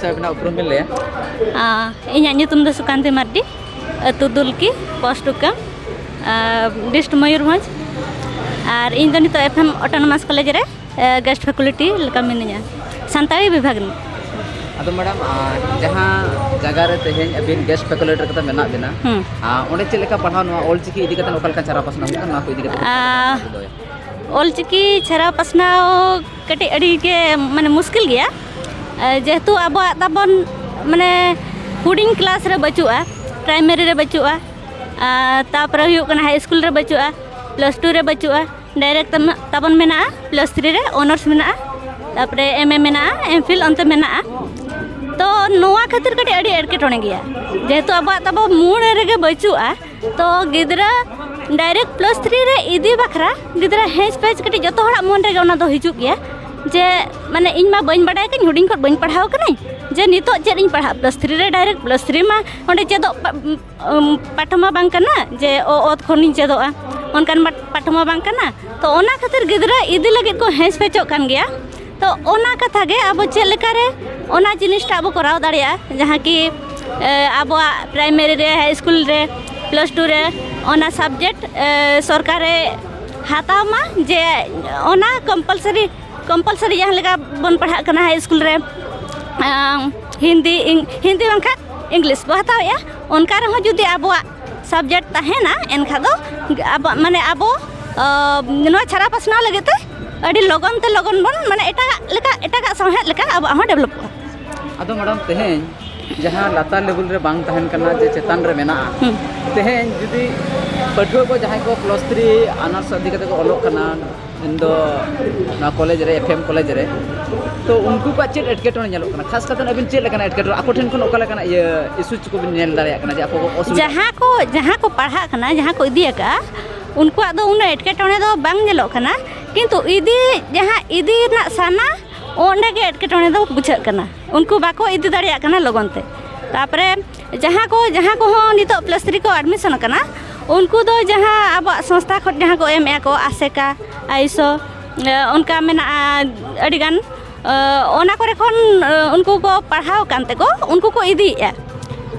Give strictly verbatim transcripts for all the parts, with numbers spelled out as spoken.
ᱥᱮ ᱟᱹᱵᱤᱱᱟᱜ ᱩᱯᱨᱩᱢ ᱵᱤᱱ ᱞᱟᱹᱭᱟ? ᱟᱸ, ᱤᱧᱟᱹᱜ ᱧᱩᱛᱩᱢ ᱫᱚ ᱥᱩᱠᱟᱱᱛᱤ ᱢᱟᱨᱰᱤ, ᱟᱹᱛᱩ ᱫᱩᱞᱠᱤ, ᱯᱳᱥᱴ ᱩᱠᱟᱢ, ᱟᱨ ᱰᱤᱥᱴ ᱢᱚᱭᱩᱨᱵᱷᱚᱸᱡᱽ᱾ ᱟᱨ ᱤᱧ ᱫᱚ ᱱᱤᱛᱚᱜ ᱮᱯᱷ ᱮᱢ ᱚᱴᱳᱱᱚᱢᱟᱥ ᱠᱚᱞᱮᱡᱽ ᱨᱮ, ᱮ, ᱜᱮᱥᱴ ᱯᱷᱮᱠᱩᱞᱤᱴᱤ ᱞᱮᱠᱟ ᱢᱤᱱᱟᱹᱧᱟ, ᱥᱟᱱᱛᱟᱲᱤ ᱵᱤᱵᱷᱟᱜᱽ ᱨᱤᱱ᱾ ᱟᱫᱚ ᱢᱮᱰᱟᱢ, ᱟᱨ ᱡᱟᱦᱟᱸ ᱡᱟᱭᱜᱟ ᱨᱮ ᱛᱮᱦᱮᱧ ᱟᱹᱵᱤᱱ ᱜᱮᱥᱴ ᱯᱷᱮᱠᱩᱞᱤᱴᱤ ᱠᱟᱛᱮ ᱢᱮᱱᱟᱜ ᱵᱤᱱᱟ, ᱦᱩᱸ᱾ ᱟᱨ ᱚᱸᱰᱮ ᱪᱮᱫ ᱞᱮᱠᱟ ᱯᱟᱲᱦᱟᱣ, ᱱᱚᱣᱟ ᱚᱞ ᱪᱤᱠᱤ ᱤᱫᱤ ᱠᱟᱛᱮ ᱚᱠᱟ ᱞᱮᱠᱟ ᱪᱟᱨᱟ ᱯᱟᱥᱱᱟᱣ ᱦᱩᱭᱩᱜ ᱠᱟᱱᱟ, ᱱᱚᱣᱟ ᱠᱚ ᱤᱫᱤ ᱠᱟᱛᱮ ᱠᱟᱹᱴᱤᱡ ᱟᱨ ᱞᱟᱹᱭ ᱫᱚᱦᱚᱭᱟ᱾ ᱚᱞ ᱪᱤᱠᱤ ᱪᱷᱟᱨᱟᱣ ᱯᱟᱥᱱᱟᱣ ᱠᱟᱹᱴᱤᱡ ᱟᱹᱰᱤ ᱜᱮ, ᱢᱟᱱᱮ, ᱢᱩᱥᱠᱤᱞ ᱜᱮᱭᱟ᱾ ᱮ, ᱡᱮᱦᱮᱛᱩ ᱟᱵᱚᱣᱟᱜ ᱛᱟᱵᱚᱱ, ᱢᱟᱱᱮ, ᱦᱩᱰᱤᱧ ᱠᱞᱟᱥ ᱨᱮ ᱵᱟᱹᱪᱩᱜᱼᱟ, ᱯᱨᱟᱭᱢᱟᱨᱤ ᱨᱮ ᱵᱟᱹᱪᱩᱜᱼᱟ, ᱟᱨ ᱛᱟᱯᱚᱨᱮ ᱦᱩᱭᱩᱜ ᱠᱟᱱᱟ ᱦᱟᱭ ᱥᱠᱩᱞ ᱨᱮ ᱵᱟᱹᱪᱩᱜᱼᱟ, ᱯᱞᱟᱥ ᱴᱩ ᱨᱮ ᱵᱟᱹᱪᱩᱜᱼᱟ, ᱰᱟᱭᱨᱮᱠᱴ ᱛᱟᱢ-, ᱛᱟᱵᱚᱱ ᱢᱮᱱᱟᱜᱼᱟ, ᱯᱞᱟᱥ ᱛᱷᱨᱤ ᱨᱮ ᱚᱱᱟᱨᱥ ᱢᱮᱱᱟᱜᱼᱟ, ᱛᱟᱯᱚᱨᱮ ᱮᱢ ᱮ ᱢᱮᱱᱟᱜᱼᱟ, ᱮᱢ ᱯᱷᱤᱞ ᱚᱱᱛᱮ ᱢᱮᱱᱟᱜᱼᱟ᱾ ᱛᱚ ᱱᱚᱣᱟ ᱠᱷᱟᱹᱛᱤᱨ ᱠᱟᱹᱴᱤᱡ ᱟᱹᱰᱤ ᱮᱴᱠᱮᱴᱚᱬᱮ ᱜᱮᱭᱟ, ᱡᱮᱦᱮᱛᱩ ᱟᱵᱚᱣᱟᱜ ᱛᱟᱵᱚ ᱢᱩᱲ ᱨᱮᱜᱮ ᱵᱟᱹᱪᱩᱜᱼᱟ᱾ ᱛᱚ ᱜᱤᱫᱽᱨᱟᱹ ᱰᱟᱭᱨᱮᱠᱴ ᱯᱞᱟᱥ ᱛᱷᱨᱤ ᱨᱮ ᱤᱫᱤ ᱵᱟᱠᱷᱨᱟ ᱜᱤᱫᱽᱨᱟᱹ ᱦᱮᱸᱪ ᱯᱮᱸᱪ ᱠᱟᱹᱴᱤᱡ ᱡᱚᱛᱚ ᱦᱚᱲᱟᱜ ᱢᱚᱱ ᱨᱮᱜᱮ ᱚᱱᱟ ᱫᱚ ᱦᱤᱡᱩᱜ ᱜᱮᱭᱟ, ᱡᱮ, ᱢᱟᱱᱮ, ᱤᱧ ᱢᱟ ᱵᱟᱹᱧ ᱵᱟᱰᱟᱭ ᱠᱟᱹᱧ, ᱦᱩᱰᱤᱧ ᱠᱷᱚᱱ ᱵᱟᱹᱧ ᱯᱟᱲᱦᱟᱣ ᱠᱟᱹᱱᱟᱹᱧ, ᱡᱮ ᱱᱤᱛᱚᱜ ᱪᱮᱫ ᱤᱧ ᱯᱟᱲᱦᱟᱜ, ᱯᱞᱟᱥ ᱛᱷᱨᱤ ᱨᱮ ᱰᱟᱭᱨᱮᱠᱴ ᱯᱞᱟᱥ ᱛᱷᱨᱤ ᱢᱟ ᱚᱸᱰᱮ ᱪᱮᱫᱚᱜ ᱯᱟ-, ᱩᱢ, ᱯᱟᱴᱷ ᱢᱟ ᱵᱟᱝ ᱠᱟᱱᱟ, ᱡᱮ ᱚ ᱚᱛ ᱠᱷᱚᱱᱤᱧ ᱪᱮᱫᱚᱜᱼᱟ, ᱚᱱᱠᱟᱱ ᱢᱟ ᱯᱟᱴᱷ ᱢᱟ ᱵᱟᱝ ᱠᱟᱱᱟ᱾ ᱛᱚ ᱚᱱᱟ ᱠᱷᱟᱹᱛᱤᱨ ᱜᱤᱫᱽᱨᱟᱹ ᱤᱫᱤ ᱞᱟᱹᱜᱤᱫ ᱠᱚ ᱦᱮᱸᱪ ᱯᱮᱪᱚᱜ ᱠᱟᱱ ᱜᱮᱭᱟ᱾ ᱛᱚ ᱚᱱᱟ ᱠᱟᱛᱷᱟ ᱜᱮ ᱟᱵᱚ ᱪᱮᱫ ᱞᱮᱠᱟ ᱨᱮ ᱚᱱᱟ ᱡᱤᱱᱤᱥᱴᱟ ᱟᱵᱚ ᱠᱚᱨᱟᱣ ᱫᱟᱲᱮᱭᱟᱜᱼᱟ, ᱡᱟᱦᱟᱸ ᱠᱤ, ᱮ, ᱟᱵᱚᱣᱟᱜ ᱯᱨᱟᱭᱢᱟᱨᱤ ᱨᱮ, ᱦᱟᱭ ᱥᱠᱩᱞ ᱨᱮ, ᱯᱞᱟᱥ ᱴᱩ ᱨᱮ ᱚᱱᱟ ᱥᱟᱵᱡᱮᱠᱴ, ᱮ, ᱥᱚᱨᱠᱟᱨᱮ ᱦᱟᱛᱟᱣ ᱢᱟ, ᱡᱮ ᱚᱱᱟ ᱠᱚᱢᱯᱟᱞᱥᱟᱨᱤ, ᱠᱚᱢᱯᱟᱞᱥᱟᱨᱤ ᱡᱟᱦᱟᱸ ᱞᱮᱠᱟ ᱵᱚᱱ ᱯᱟᱲᱦᱟᱜ ᱠᱟᱱᱟ ᱦᱟᱭ ᱥᱠᱩᱞ ᱨᱮ, ᱟᱸ, ᱦᱤᱱᱫᱤ, ᱤᱝ-, ᱦᱤᱱᱫᱤ ᱵᱟᱝᱠᱷᱟᱱ ᱤᱝᱞᱤᱥ ᱵᱚ ᱦᱟᱛᱟᱣᱮᱫᱼᱟ, ᱚᱱᱠᱟ ᱨᱮᱦᱚᱸ ᱡᱩᱫᱤ ᱟᱵᱚᱣᱟᱜ ᱥᱟᱵᱡᱮᱠᱴ ᱛᱟᱦᱮᱱᱟ, ᱮᱱᱠᱷᱟᱱ ᱫᱚ ᱟᱵᱚ, ᱢᱟᱱᱮ, ᱟᱵᱚ, ᱟᱸ, ᱱᱚᱣᱟ ᱪᱷᱟᱨᱟᱣ ᱯᱟᱥᱱᱟᱣ ᱞᱟᱹᱜᱤᱫ ᱛᱮ ᱟᱹᱰᱤ ᱞᱚᱜᱚᱱ ᱛᱮ ᱞᱚᱜᱚᱱ ᱵᱚᱱ, ᱢᱟᱱᱮ, ᱮᱴᱟᱜᱟᱜ ᱞᱮᱠᱟ, ᱮᱴᱟᱜᱟᱜ ᱥᱟᱶᱦᱮᱫ ᱞᱮᱠᱟ ᱟᱵᱚᱣᱟᱜ ᱦᱚᱸ ᱰᱮᱵᱷᱞᱚᱯᱚᱜᱼᱟ᱾ ᱟᱫᱚ ᱢᱮᱰᱟᱢ, ᱛᱮᱦᱮᱧ ᱡᱟᱦᱟᱸ ᱞᱟᱛᱟᱨ ᱞᱮᱵᱮᱞ ᱨᱮ ᱵᱟᱝ ᱛᱟᱦᱮᱱ ᱠᱟᱱᱟ, ᱡᱮ ᱪᱮᱛᱟᱱ ᱨᱮ ᱢᱮᱱᱟᱜᱼᱟ, ᱦᱩᱸ᱾ ᱛᱮᱦᱮᱧ ᱡᱩᱫᱤ ᱯᱟᱹᱴᱷᱩᱣᱟᱹ ᱠᱚ ᱡᱟᱦᱟᱸᱭ ᱠᱚ ᱯᱞᱟᱥ ᱛᱷᱨᱤ ᱚᱱᱟᱨᱥ ᱤᱫᱤ ᱠᱟᱛᱮ ᱠᱚ ᱚᱞᱚᱜ ᱠᱟᱱᱟ, ᱤᱧ ᱫᱚ ᱱᱚᱣᱟ ᱠᱚᱞᱮᱡᱽ ᱨᱮ, ᱮᱯᱷ ᱮᱢ ᱠᱚᱞᱮᱡᱽ ᱨᱮ, ᱛᱚ ᱩᱱᱠᱩ ᱠᱚᱣᱟᱜ ᱪᱮᱫ ᱮᱴᱠᱮᱴᱚᱬᱮ ᱧᱮᱞᱚᱜ ᱠᱟᱱᱟ? ᱠᱷᱟᱥ ᱠᱟᱛᱮ ᱟᱹᱵᱤᱱ ᱪᱮᱫ ᱞᱮᱠᱟᱱᱟᱜ ᱮᱴᱠᱮᱴᱚᱬᱮ, ᱟᱠᱚ ᱴᱷᱮᱱ ᱠᱷᱚᱱ ᱚᱠᱟ ᱞᱮᱠᱟᱱᱟᱜ, ᱤᱭᱟᱹ, ᱤᱥᱩᱡᱽ ᱠᱚᱵᱤᱱ ᱧᱮᱞ ᱫᱟᱲᱮᱭᱟᱜ ᱠᱟᱱᱟ ᱡᱮ ᱟᱠᱚ ᱠᱚ ᱚᱥᱩᱵᱤᱫᱷᱟ? ᱡᱟᱦᱟᱸ ᱠᱚ, ᱡᱟᱦᱟᱸ ᱠᱚ ᱯᱟᱲᱦᱟᱜ ᱠᱟᱱᱟ, ᱡᱟᱦᱟᱸ ᱠᱚ ᱤᱫᱤ ᱟᱠᱟᱫᱼᱟ, ᱩᱱᱠᱩᱣᱟᱜ ᱫᱚ ᱩᱱᱟᱹᱜ ᱮᱴᱠᱮᱴᱚᱬᱮ ᱫᱚ ᱵᱟᱝ ᱧᱮᱞᱚᱜ ᱠᱟᱱᱟ, ᱠᱤᱱᱛᱩ ᱤᱫᱤ, ᱡᱟᱦᱟᱸ ᱤᱫᱤ ᱨᱮᱱᱟᱜ ᱥᱟᱱᱟ, ᱚᱸᱰᱮ ᱜᱮ ᱮᱴᱠᱮᱴᱚᱬᱮ ᱫᱚ ᱵᱩᱡᱷᱟᱹᱜ ᱠᱟᱱᱟ᱾ ᱩᱱᱠᱩ ᱵᱟᱠᱚ ᱤᱫᱤ ᱫᱟᱲᱮᱭᱟᱜ ᱠᱟᱱᱟ ᱞᱚᱜᱚᱱ ᱛᱮ᱾ ᱛᱟᱨᱯᱚᱨᱮ ᱡᱟᱦᱟᱸ ᱠᱚ, ᱡᱟᱦᱟᱸ ᱠᱚᱦᱚᱸ ᱱᱤᱛᱚᱜ ᱯᱞᱟᱥ ᱛᱷᱨᱤ ᱠᱚ ᱮᱰᱢᱤᱥᱚᱱ ᱟᱠᱟᱱᱟ, ᱩᱱᱠᱩ ᱫᱚ ᱡᱟᱦᱟᱸ ᱟᱵᱚᱣᱟᱜ ᱥᱚᱝᱥᱛᱷᱟ ᱠᱷᱚᱱ ᱡᱟᱦᱟᱸ ᱠᱚ ᱮᱢᱮᱜᱼᱟ ᱠᱚ, ᱟᱥᱮᱠᱟ, ᱟᱭᱩᱥᱚ, ᱮ, ᱚᱱᱠᱟ ᱢᱮᱱᱟᱜᱼᱟ ᱟᱹᱰᱤᱜᱟᱱ, ᱚᱱᱟ ᱠᱚᱨᱮ ᱠᱷᱚᱱ ᱩᱱᱠᱩ ᱠᱚ ᱯᱟᱲᱦᱟᱣ ᱠᱟᱱ ᱛᱮᱠᱚ ᱩᱱᱠᱩ ᱠᱚ ᱤᱫᱤᱭᱮᱫᱼᱟ᱾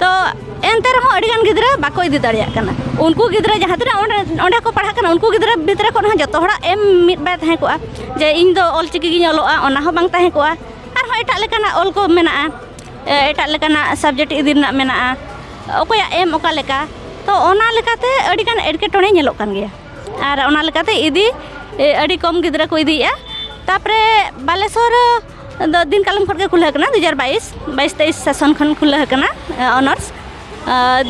ᱛᱚ ᱮᱱᱛᱮ ᱨᱮᱦᱚᱸ ᱟᱹᱰᱤᱜᱟᱱ ᱜᱤᱫᱽᱨᱟᱹ ᱵᱟᱠᱚ ᱤᱫᱤ ᱫᱟᱲᱮᱭᱟᱜ ᱠᱟᱱᱟ᱾ ᱩᱱᱠᱩ ᱜᱤᱫᱽᱨᱟᱹ ᱡᱟᱦᱟᱸ ᱛᱤᱱᱟᱹᱜ ᱚᱸᱰᱮ ᱚᱸᱰᱮ ᱠᱚ ᱯᱟᱲᱦᱟᱜ ᱠᱟᱱᱟ, ᱩᱱᱠᱩ ᱜᱤᱫᱽᱨᱟᱹ ᱵᱷᱤᱛᱨᱤ ᱠᱷᱚᱱ ᱦᱚᱸ ᱡᱚᱛᱚ ᱦᱚᱲᱟᱜ ᱮᱢ ᱢᱤᱫ ᱵᱟᱭ ᱛᱟᱦᱮᱸ ᱠᱚᱜᱼᱟ ᱡᱮ ᱤᱧ ᱫᱚ ᱚᱞᱪᱤᱠᱤ ᱜᱤᱧ ᱚᱞᱚᱜᱼᱟ, ᱚᱱᱟ ᱦᱚᱸ ᱵᱟᱝ ᱛᱟᱦᱮᱸ ᱠᱚᱜᱼᱟ᱾ ᱟᱨᱦᱚᱸ ᱮᱴᱟᱜ ᱞᱮᱠᱟᱱᱟᱜ ᱚᱞ ᱠᱚ ᱢᱮᱱᱟᱜᱼᱟ, ᱮᱴᱟᱜ ᱞᱮᱠᱟᱱᱟᱜ ᱥᱟᱵᱡᱮᱠᱴ ᱤᱫᱤ ᱨᱮᱱᱟᱜ ᱢᱮᱱᱟᱜᱼᱟ, ᱚᱠᱚᱭᱟᱜ ᱮᱢ ᱚᱠᱟ ᱞᱮᱠᱟ᱾ ᱛᱚ ᱚᱱᱟ ᱞᱮᱠᱟᱛᱮ ᱟᱹᱰᱤᱜᱟᱱ ᱮᱴᱠᱮᱴᱚᱬᱮ ᱧᱮᱞᱚᱜ ᱠᱟᱱ ᱜᱮᱭᱟ᱾ ᱟᱨ ᱚᱱᱟ ᱞᱮᱠᱟᱛᱮ ᱤᱫᱤ ᱟᱹᱰᱤ ᱠᱚᱢ ᱜᱤᱫᱽᱨᱟᱹ ᱠᱚ ᱤᱫᱤᱭᱮᱫᱼᱟ᱾ ᱛᱟᱨᱯᱚᱨᱮ ᱵᱟᱞᱮᱥᱚᱨ ᱫᱚ ᱫᱤᱱ ᱠᱟᱞᱚᱢ ᱠᱷᱚᱱ ᱜᱮ ᱠᱷᱩᱞᱟᱹᱣ ᱠᱟᱱᱟ, ᱫᱩ ᱦᱟᱡᱟᱨ ᱵᱟᱭᱤᱥ ᱵᱟᱭᱤᱥ ᱛᱮᱭᱤᱥ ᱥᱮᱥᱚᱱ ᱠᱷᱚᱱ ᱠᱷᱩᱞᱟᱹᱣ ᱠᱟᱱᱟ ᱚᱱᱟᱨᱥ᱾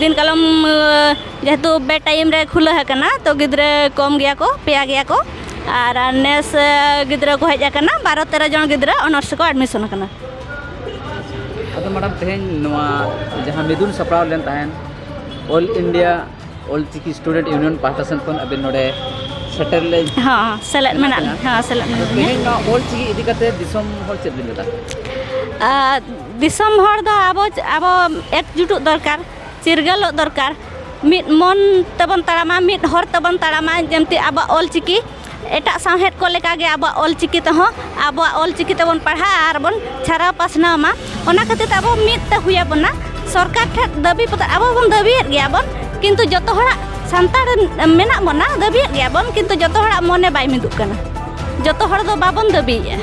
ᱫᱤᱱ ᱠᱟᱞᱚᱢ ᱡᱮᱦᱮᱛᱩ ᱵᱮ ᱴᱟᱭᱤᱢ ᱨᱮ ᱠᱷᱩᱞᱟᱹᱣ ᱟᱠᱟᱱᱟ, ᱛᱚ ᱜᱤᱫᱽᱨᱟᱹ ᱠᱚᱢ ᱜᱮᱭᱟ ᱠᱚ, ᱯᱮᱭᱟ ᱜᱮᱭᱟ ᱠᱚ᱾ ᱟᱨ ᱱᱮᱥ ᱜᱤᱫᱽᱨᱟᱹ ᱠᱚ ᱦᱮᱡ ᱟᱠᱟᱱᱟ, ᱵᱟᱨᱚ ᱛᱮᱨᱚ ᱡᱚᱱ ᱜᱤᱫᱽᱨᱟᱹ ᱚᱱᱟᱨᱥ ᱨᱮᱠᱚ ᱮᱰᱢᱤᱥᱚᱱ ᱟᱠᱟᱱᱟ᱾ ᱟᱫᱚ ᱢᱮᱰᱟᱢ, ᱛᱮᱦᱮᱧ ᱱᱚᱣᱟ ᱡᱟᱦᱟᱸ ᱢᱤᱫᱩᱱ ᱥᱟᱯᱲᱟᱣ ᱞᱮᱱ ᱛᱟᱦᱮᱸᱫ, all India Ol Chiki student union ᱯᱟᱦᱴᱟ ᱥᱮᱱ ᱠᱷᱚᱱ ᱟᱹᱵᱤᱱ ᱱᱚᱰᱮ ᱥᱮᱴᱮᱨ ᱞᱮ ᱦᱚᱸ ᱥᱮᱞᱮᱫ ᱢᱮᱱᱟᱜ ᱠᱟᱱᱟ᱾ ᱦᱚᱸ ᱥᱮᱞᱮᱫ ᱢᱮᱱᱟᱜ ᱞᱤᱧᱟ᱾ ᱛᱮᱦᱮᱧ ᱱᱚᱣᱟ ᱚᱞᱪᱤᱠᱤ ᱤᱫᱤ ᱠᱟᱛᱮ ᱫᱤᱥᱚᱢ ᱦᱚᱲ ᱪᱮᱫ ᱵᱤᱱ ᱢᱮᱛᱟ? ᱟᱨ ᱫᱤᱥᱚᱢ ᱦᱚᱲ ᱫᱚ ᱟᱵᱚ ᱟᱵᱚ ᱮᱠᱡᱩᱴᱚᱜ ᱫᱚᱨᱠᱟᱨ, ᱪᱤᱨᱜᱟᱹᱞᱚᱜ ᱫᱚᱨᱠᱟᱨ, ᱢᱤᱫ ᱢᱚᱱ ᱛᱮᱵᱚᱱ ᱛᱟᱲᱟᱢᱟ, ᱢᱤᱫ ᱦᱚᱨ ᱛᱮᱵᱚᱱ ᱛᱟᱲᱟᱢᱟ᱾ ᱡᱮᱢᱛᱤ ᱟᱵᱚᱣᱟᱜ ᱚᱞᱪᱤᱠᱤ ᱮᱴᱟᱜ ᱥᱟᱶᱦᱮᱫ ᱠᱚ ᱞᱮᱠᱟᱜᱮ ᱟᱵᱚᱣᱟᱜ ᱚᱞᱪᱤᱠᱤ ᱛᱮᱦᱚᱸ ᱟᱵᱚᱣᱟᱜ ᱚᱞᱪᱤᱠᱤ ᱛᱮᱵᱚᱱ ᱯᱟᱲᱦᱟᱜᱼᱟ ᱟᱨ ᱵᱚᱱ ᱪᱷᱟᱨᱟᱣ ᱯᱟᱥᱱᱟᱣ ᱢᱟ᱾ ᱚᱱᱟ ᱠᱷᱟᱹᱛᱤᱨ ᱛᱮ ᱟᱵᱚ ᱢᱤᱫ ᱛᱮ ᱦᱩᱭ ᱟᱵᱚᱱᱟ᱾ ᱥᱚᱨᱠᱟᱨ ᱴᱷᱮᱱ ᱫᱟᱹᱵᱤ ᱯᱚᱛᱨᱚ ᱟᱵᱚ ᱵᱚᱱ ᱫᱟᱹᱵᱤᱭᱮᱫ ᱜᱮᱭᱟ ᱵᱚᱱ, ᱠᱤᱱᱛᱩ ᱡᱚᱛᱚ ᱦᱚᱲᱟᱜ ᱥᱟᱱᱛᱟᱲ ᱢᱮᱱᱟᱜ ᱵᱚᱱᱟ, ᱫᱟᱹᱵᱤᱭᱮᱫ ᱜᱮᱭᱟ ᱵᱚᱱ, ᱠᱤᱱᱛᱩ ᱡᱚᱛᱚ ᱦᱚᱲᱟᱜ ᱢᱚᱱᱮ ᱵᱟᱭ ᱢᱤᱫᱩᱜ ᱠᱟᱱᱟ᱾ ᱡᱚᱛᱚ ᱦᱚᱲ ᱫᱚ ᱵᱟᱵᱚᱱ ᱫᱟᱹᱵᱤᱭᱮᱫᱼᱟ᱾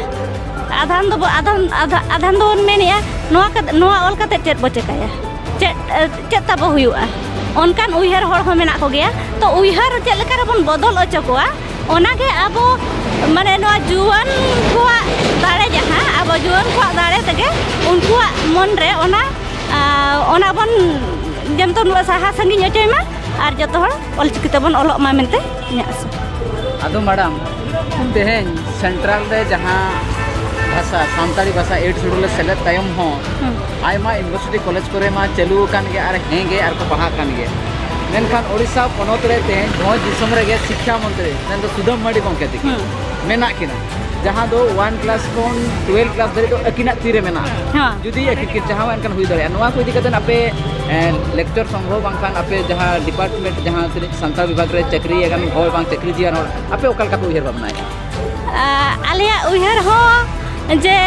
ᱟᱫᱷᱟᱱ ᱫᱚᱵᱚ ᱟᱫᱷᱟᱱ ᱟᱫᱷᱟ- ᱟᱫᱷᱟᱱ ᱫᱚᱵᱚᱱ ᱢᱮᱱᱮᱫᱼᱟ, ᱱᱚᱣᱟ ᱠᱟᱛᱮ ᱱᱚᱣᱟ ᱚᱞ ᱠᱟᱛᱮ ᱪᱮᱫ ᱵᱚ ᱪᱮᱠᱟᱭᱟ, ᱪᱮᱫ ᱪᱮᱫ ᱛᱟᱵᱚ ᱦᱩᱭᱩᱜᱼᱟ? ᱚᱱᱠᱟᱱ ᱩᱭᱦᱟᱹᱨ ᱦᱚᱲ ᱦᱚᱸ ᱢᱮᱱᱟᱜ ᱠᱚᱜᱮᱭᱟ᱾ ᱛᱚ ᱩᱭᱦᱟᱹᱨ ᱪᱮᱫ ᱞᱮᱠᱟ ᱨᱮᱵᱚᱱ ᱵᱚᱫᱚᱞ ᱦᱚᱪᱚ ᱠᱚᱣᱟ, ᱚᱱᱟᱜᱮ ᱟᱵᱚ ᱢᱟᱱᱮ ᱱᱚᱣᱟ ᱡᱩᱣᱟᱹᱱ ᱠᱚᱣᱟᱜ ᱫᱟᱲᱮ, ᱡᱟᱦᱟᱸ ᱟᱵᱚ ᱡᱩᱣᱟᱹᱱ ᱠᱚᱣᱟᱜ ᱫᱟᱲᱮ ᱛᱮᱜᱮ ᱩᱱᱠᱩᱣᱟᱜ ᱢᱚᱱ ᱨᱮ ᱚᱱᱟ ᱟᱨ ᱚᱱᱟ ᱵᱚᱱ ᱡᱮᱢᱛᱚ ᱱᱚᱣᱟ ᱥᱟᱦᱟ ᱥᱟᱺᱜᱤᱧ ᱚᱪᱚᱭ ᱢᱟ ᱟᱨ ᱡᱚᱛᱚ ᱦᱚᱲ ᱚᱞᱪᱤᱠᱤ ᱛᱮᱵᱚᱱ ᱚᱞᱚᱜ ᱢᱟ ᱢᱮᱱᱛᱮ ᱤᱧᱟᱹᱜ ᱟᱥᱟ᱾ ᱟᱫᱚ ᱢᱮᱰᱟᱢ, ᱛᱮᱦᱮᱧ ᱥᱮᱱᱴᱨᱟᱞ ᱨᱮ ᱡᱟᱦᱟᱸ ᱵᱷᱟᱥᱟ, ᱥᱟᱱᱛᱟᱲᱤ ᱵᱷᱟᱥᱟ ᱮᱭᱤᱴ ᱥᱤᱰᱩᱞ ᱨᱮ ᱥᱮᱞᱮᱫ ᱛᱟᱭᱚᱢ ᱦᱚᱸ ᱦᱩᱸ᱾ ᱟᱭᱢᱟ ᱤᱭᱩᱱᱤᱵᱷᱟᱨᱥᱤᱴᱤ ᱠᱚᱞᱮᱡᱽ ᱠᱚᱨᱮ ᱢᱟ ᱪᱟᱹᱞᱩ ᱟᱠᱟᱱ ᱜᱮ ᱟᱨ ᱦᱮᱸ ᱜᱮ ᱟᱨ ᱠᱚ ᱯᱟᱲᱦᱟᱜ ᱠᱟᱱ ᱜᱮ᱾ ᱢᱮᱱᱠᱷᱟᱱ ᱳᱰᱤᱥᱟ ᱯᱚᱱᱚᱛ ᱨᱮ ᱛᱮᱦᱮᱧ ᱵᱷᱚᱸᱡᱽ ᱫᱤᱥᱚᱢ ᱨᱮᱜᱮ ᱥᱤᱠᱠᱷᱟ ᱢᱚᱱᱛᱨᱤ ᱢᱮᱱᱫᱚ ᱥᱩᱫᱟᱢ ᱢᱟᱨᱰᱤ ᱜᱚᱢᱠᱮ ᱛᱤᱠᱤᱱ ᱦᱩᱸ᱾ ᱢᱮᱱᱟᱜ ᱠᱤᱱᱟ, ᱡᱟᱦᱟᱸ ᱫᱚ ᱳᱣᱟᱱ ᱠᱞᱟᱥ ᱠᱷᱚᱱ ᱴᱩᱭᱮᱞᱵᱷ ᱠᱞᱟᱥ ᱫᱷᱟᱹᱨᱤᱡ ᱫᱚ ᱟᱹᱠᱤᱱᱟᱜ ᱛᱤ ᱨᱮ ᱢᱮᱱᱟᱜᱼᱟ᱾ ᱦᱮᱸ᱾ ᱡᱩᱫᱤ ᱟᱹᱠᱤᱱ ᱠᱤᱱ ᱪᱟᱦᱟᱣᱟ ᱮᱱᱠᱷᱟᱱ ᱦᱩᱭ ᱫᱟᱲᱮᱭᱟᱜᱼᱟ᱾ ᱱᱚᱣᱟ ᱠᱚ ᱤᱫᱤ ᱠᱟᱛᱮ ᱟᱯᱮ ᱞᱮᱠᱪᱟᱨ ᱥᱚᱝᱜᱷᱚ ᱵᱟᱝᱠᱷᱟᱱ ᱟᱯᱮ ᱡᱟᱦᱟᱸ ᱰᱤᱯᱟᱨᱴᱢᱮᱱᱴ, ᱡᱟᱦᱟᱸ ᱛᱤᱱᱟᱹᱜ ᱥᱟᱱᱛᱟᱲ ᱵᱤᱵᱷᱟᱜᱽ ᱨᱮ ᱪᱟᱹᱠᱨᱤ ᱟᱠᱟᱱ ᱦᱚᱲ ᱵᱟᱝ ᱪᱟᱹᱠᱨᱤ ᱡᱤᱭᱟᱱ ᱦᱚᱲ, ᱟᱯᱮ ᱚᱠᱟ ᱞᱮᱠᱟ ᱯᱮ ᱩᱭᱦᱟᱹᱨ ᱵᱷᱟᱵᱽᱱᱟᱭᱮᱫᱼᱟ? ᱟᱞᱮᱭᱟᱜ ᱩᱭᱦᱟᱹᱨ ᱦᱚᱸ ᱡᱮ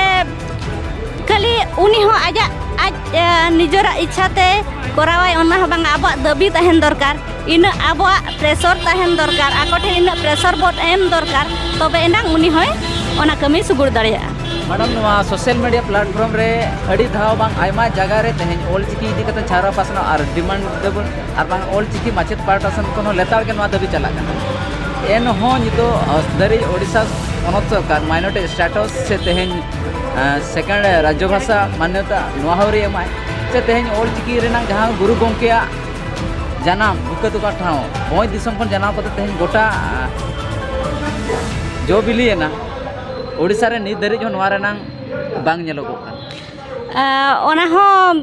ᱠᱷᱟᱹᱞᱤ ᱩᱱᱤ ᱦᱚᱸ ᱟᱡᱟᱜ, ᱟᱡ, ᱮ, ᱱᱤᱡᱮᱨᱟᱜ ᱤᱪᱪᱷᱟ ᱛᱮ ᱠᱚᱨᱟᱣᱟᱭ, ᱚᱱᱟ ᱦᱚᱸ ᱵᱟᱝᱟ, ᱟᱵᱚᱣᱟᱜ ᱫᱟᱹᱵᱤ ᱛᱟᱦᱮᱱ ᱫᱚᱨᱠᱟᱨ, ᱤᱱᱟᱹᱜ ᱟᱵᱚᱣᱟᱜ pressure ᱛᱟᱦᱮᱱ ᱫᱚᱨᱠᱟᱨ, ᱟᱠᱚ ᱴᱷᱮᱱ ᱤᱱᱟᱹᱜ pressure ᱵᱚᱱ ᱮᱢ ᱫᱚᱨᱠᱟᱨ, ᱛᱚᱵᱮ ᱮᱱᱟᱝ ᱩᱱᱤ ᱦᱚᱸᱭ ᱚᱱᱟ ᱠᱟᱹᱢᱤ ᱥᱩᱜᱩᱲ ᱫᱟᱲᱮᱭᱟᱜᱼᱟ᱾ ᱢᱮᱰᱟᱢ, ᱱᱚᱣᱟ social media platform ᱨᱮ ᱟᱹᱰᱤ ᱫᱷᱟᱣ ᱵᱟᱝ ᱟᱭᱢᱟ ᱡᱟᱭᱜᱟ ᱨᱮ ᱛᱮᱦᱮᱧ ᱚᱞ ᱪᱤᱠᱤ ᱤᱫᱤ ᱠᱟᱛᱮ ᱪᱷᱟᱨᱟ ᱯᱟᱥᱱᱟᱣ ᱟᱨ demand ᱫᱟᱵᱚᱱ, ᱟᱨ ᱵᱟᱝ ᱚᱞ ᱪᱤᱠᱤ ᱢᱟᱪᱮᱫ ᱯᱟᱦᱴᱟ ᱥᱮᱱ ᱠᱷᱚᱱ ᱦᱚᱸ ᱞᱮᱛᱟᱲ ᱜᱮ ᱱᱚᱣᱟ ᱫᱟᱹᱵᱤ ᱪᱟᱞᱟᱜ ᱠᱟᱱᱟ᱾ ᱮᱱᱦᱚᱸ ᱱᱤᱛᱚᱜ ᱫᱷᱟᱹᱨᱤᱡ ᱳᱰᱤᱥᱟ ᱯᱚᱱᱚᱛ ᱥᱚᱨᱠᱟᱨ minority status ᱥᱮ ᱛᱮᱦᱮᱧ, ᱮᱸ, second ᱨᱟᱡᱽᱡᱚ ᱵᱷᱟᱥᱟ ᱢᱟᱱᱱᱚᱛᱟ ᱱᱚᱣᱟ ᱦᱚᱸ ᱟᱹᱣᱨᱤ ᱮᱢᱟᱭ᱾ ᱥᱮ ᱛᱮᱦᱮᱧ ᱚᱞ ᱪᱤᱠᱤ ᱨᱮᱱᱟᱜ ᱡᱟᱦᱟᱸ ᱜᱩᱨᱩ ᱜᱚᱢᱠᱮᱭᱟᱜ ᱡᱟᱱᱟᱢ ᱵᱩᱠᱟᱹ ᱛᱚᱯᱟ ᱴᱷᱟᱶ ᱵᱷᱚᱸᱡᱽ ᱫᱤᱥᱚᱢ ᱠᱷᱚᱱ ᱡᱟᱱᱟᱢ ᱠᱟᱛᱮ ᱛᱮᱦᱮᱧ ᱜᱚᱴᱟ, ᱮᱸ, ᱡᱚ ᱵᱤᱞᱤᱭᱮᱱᱟ, ᱳᱰᱤᱥᱟ ᱨᱮ ᱱᱤᱛ ᱫᱷᱟᱹᱨᱤᱡ ᱦᱚᱸ ᱱᱚᱣᱟ ᱨᱮᱱᱟᱝ ᱵᱟᱝ ᱧᱮᱞᱚᱜᱚᱜ ᱠᱟᱱᱟ᱾ ᱟᱸ, ᱚᱱᱟ ᱦᱚᱸ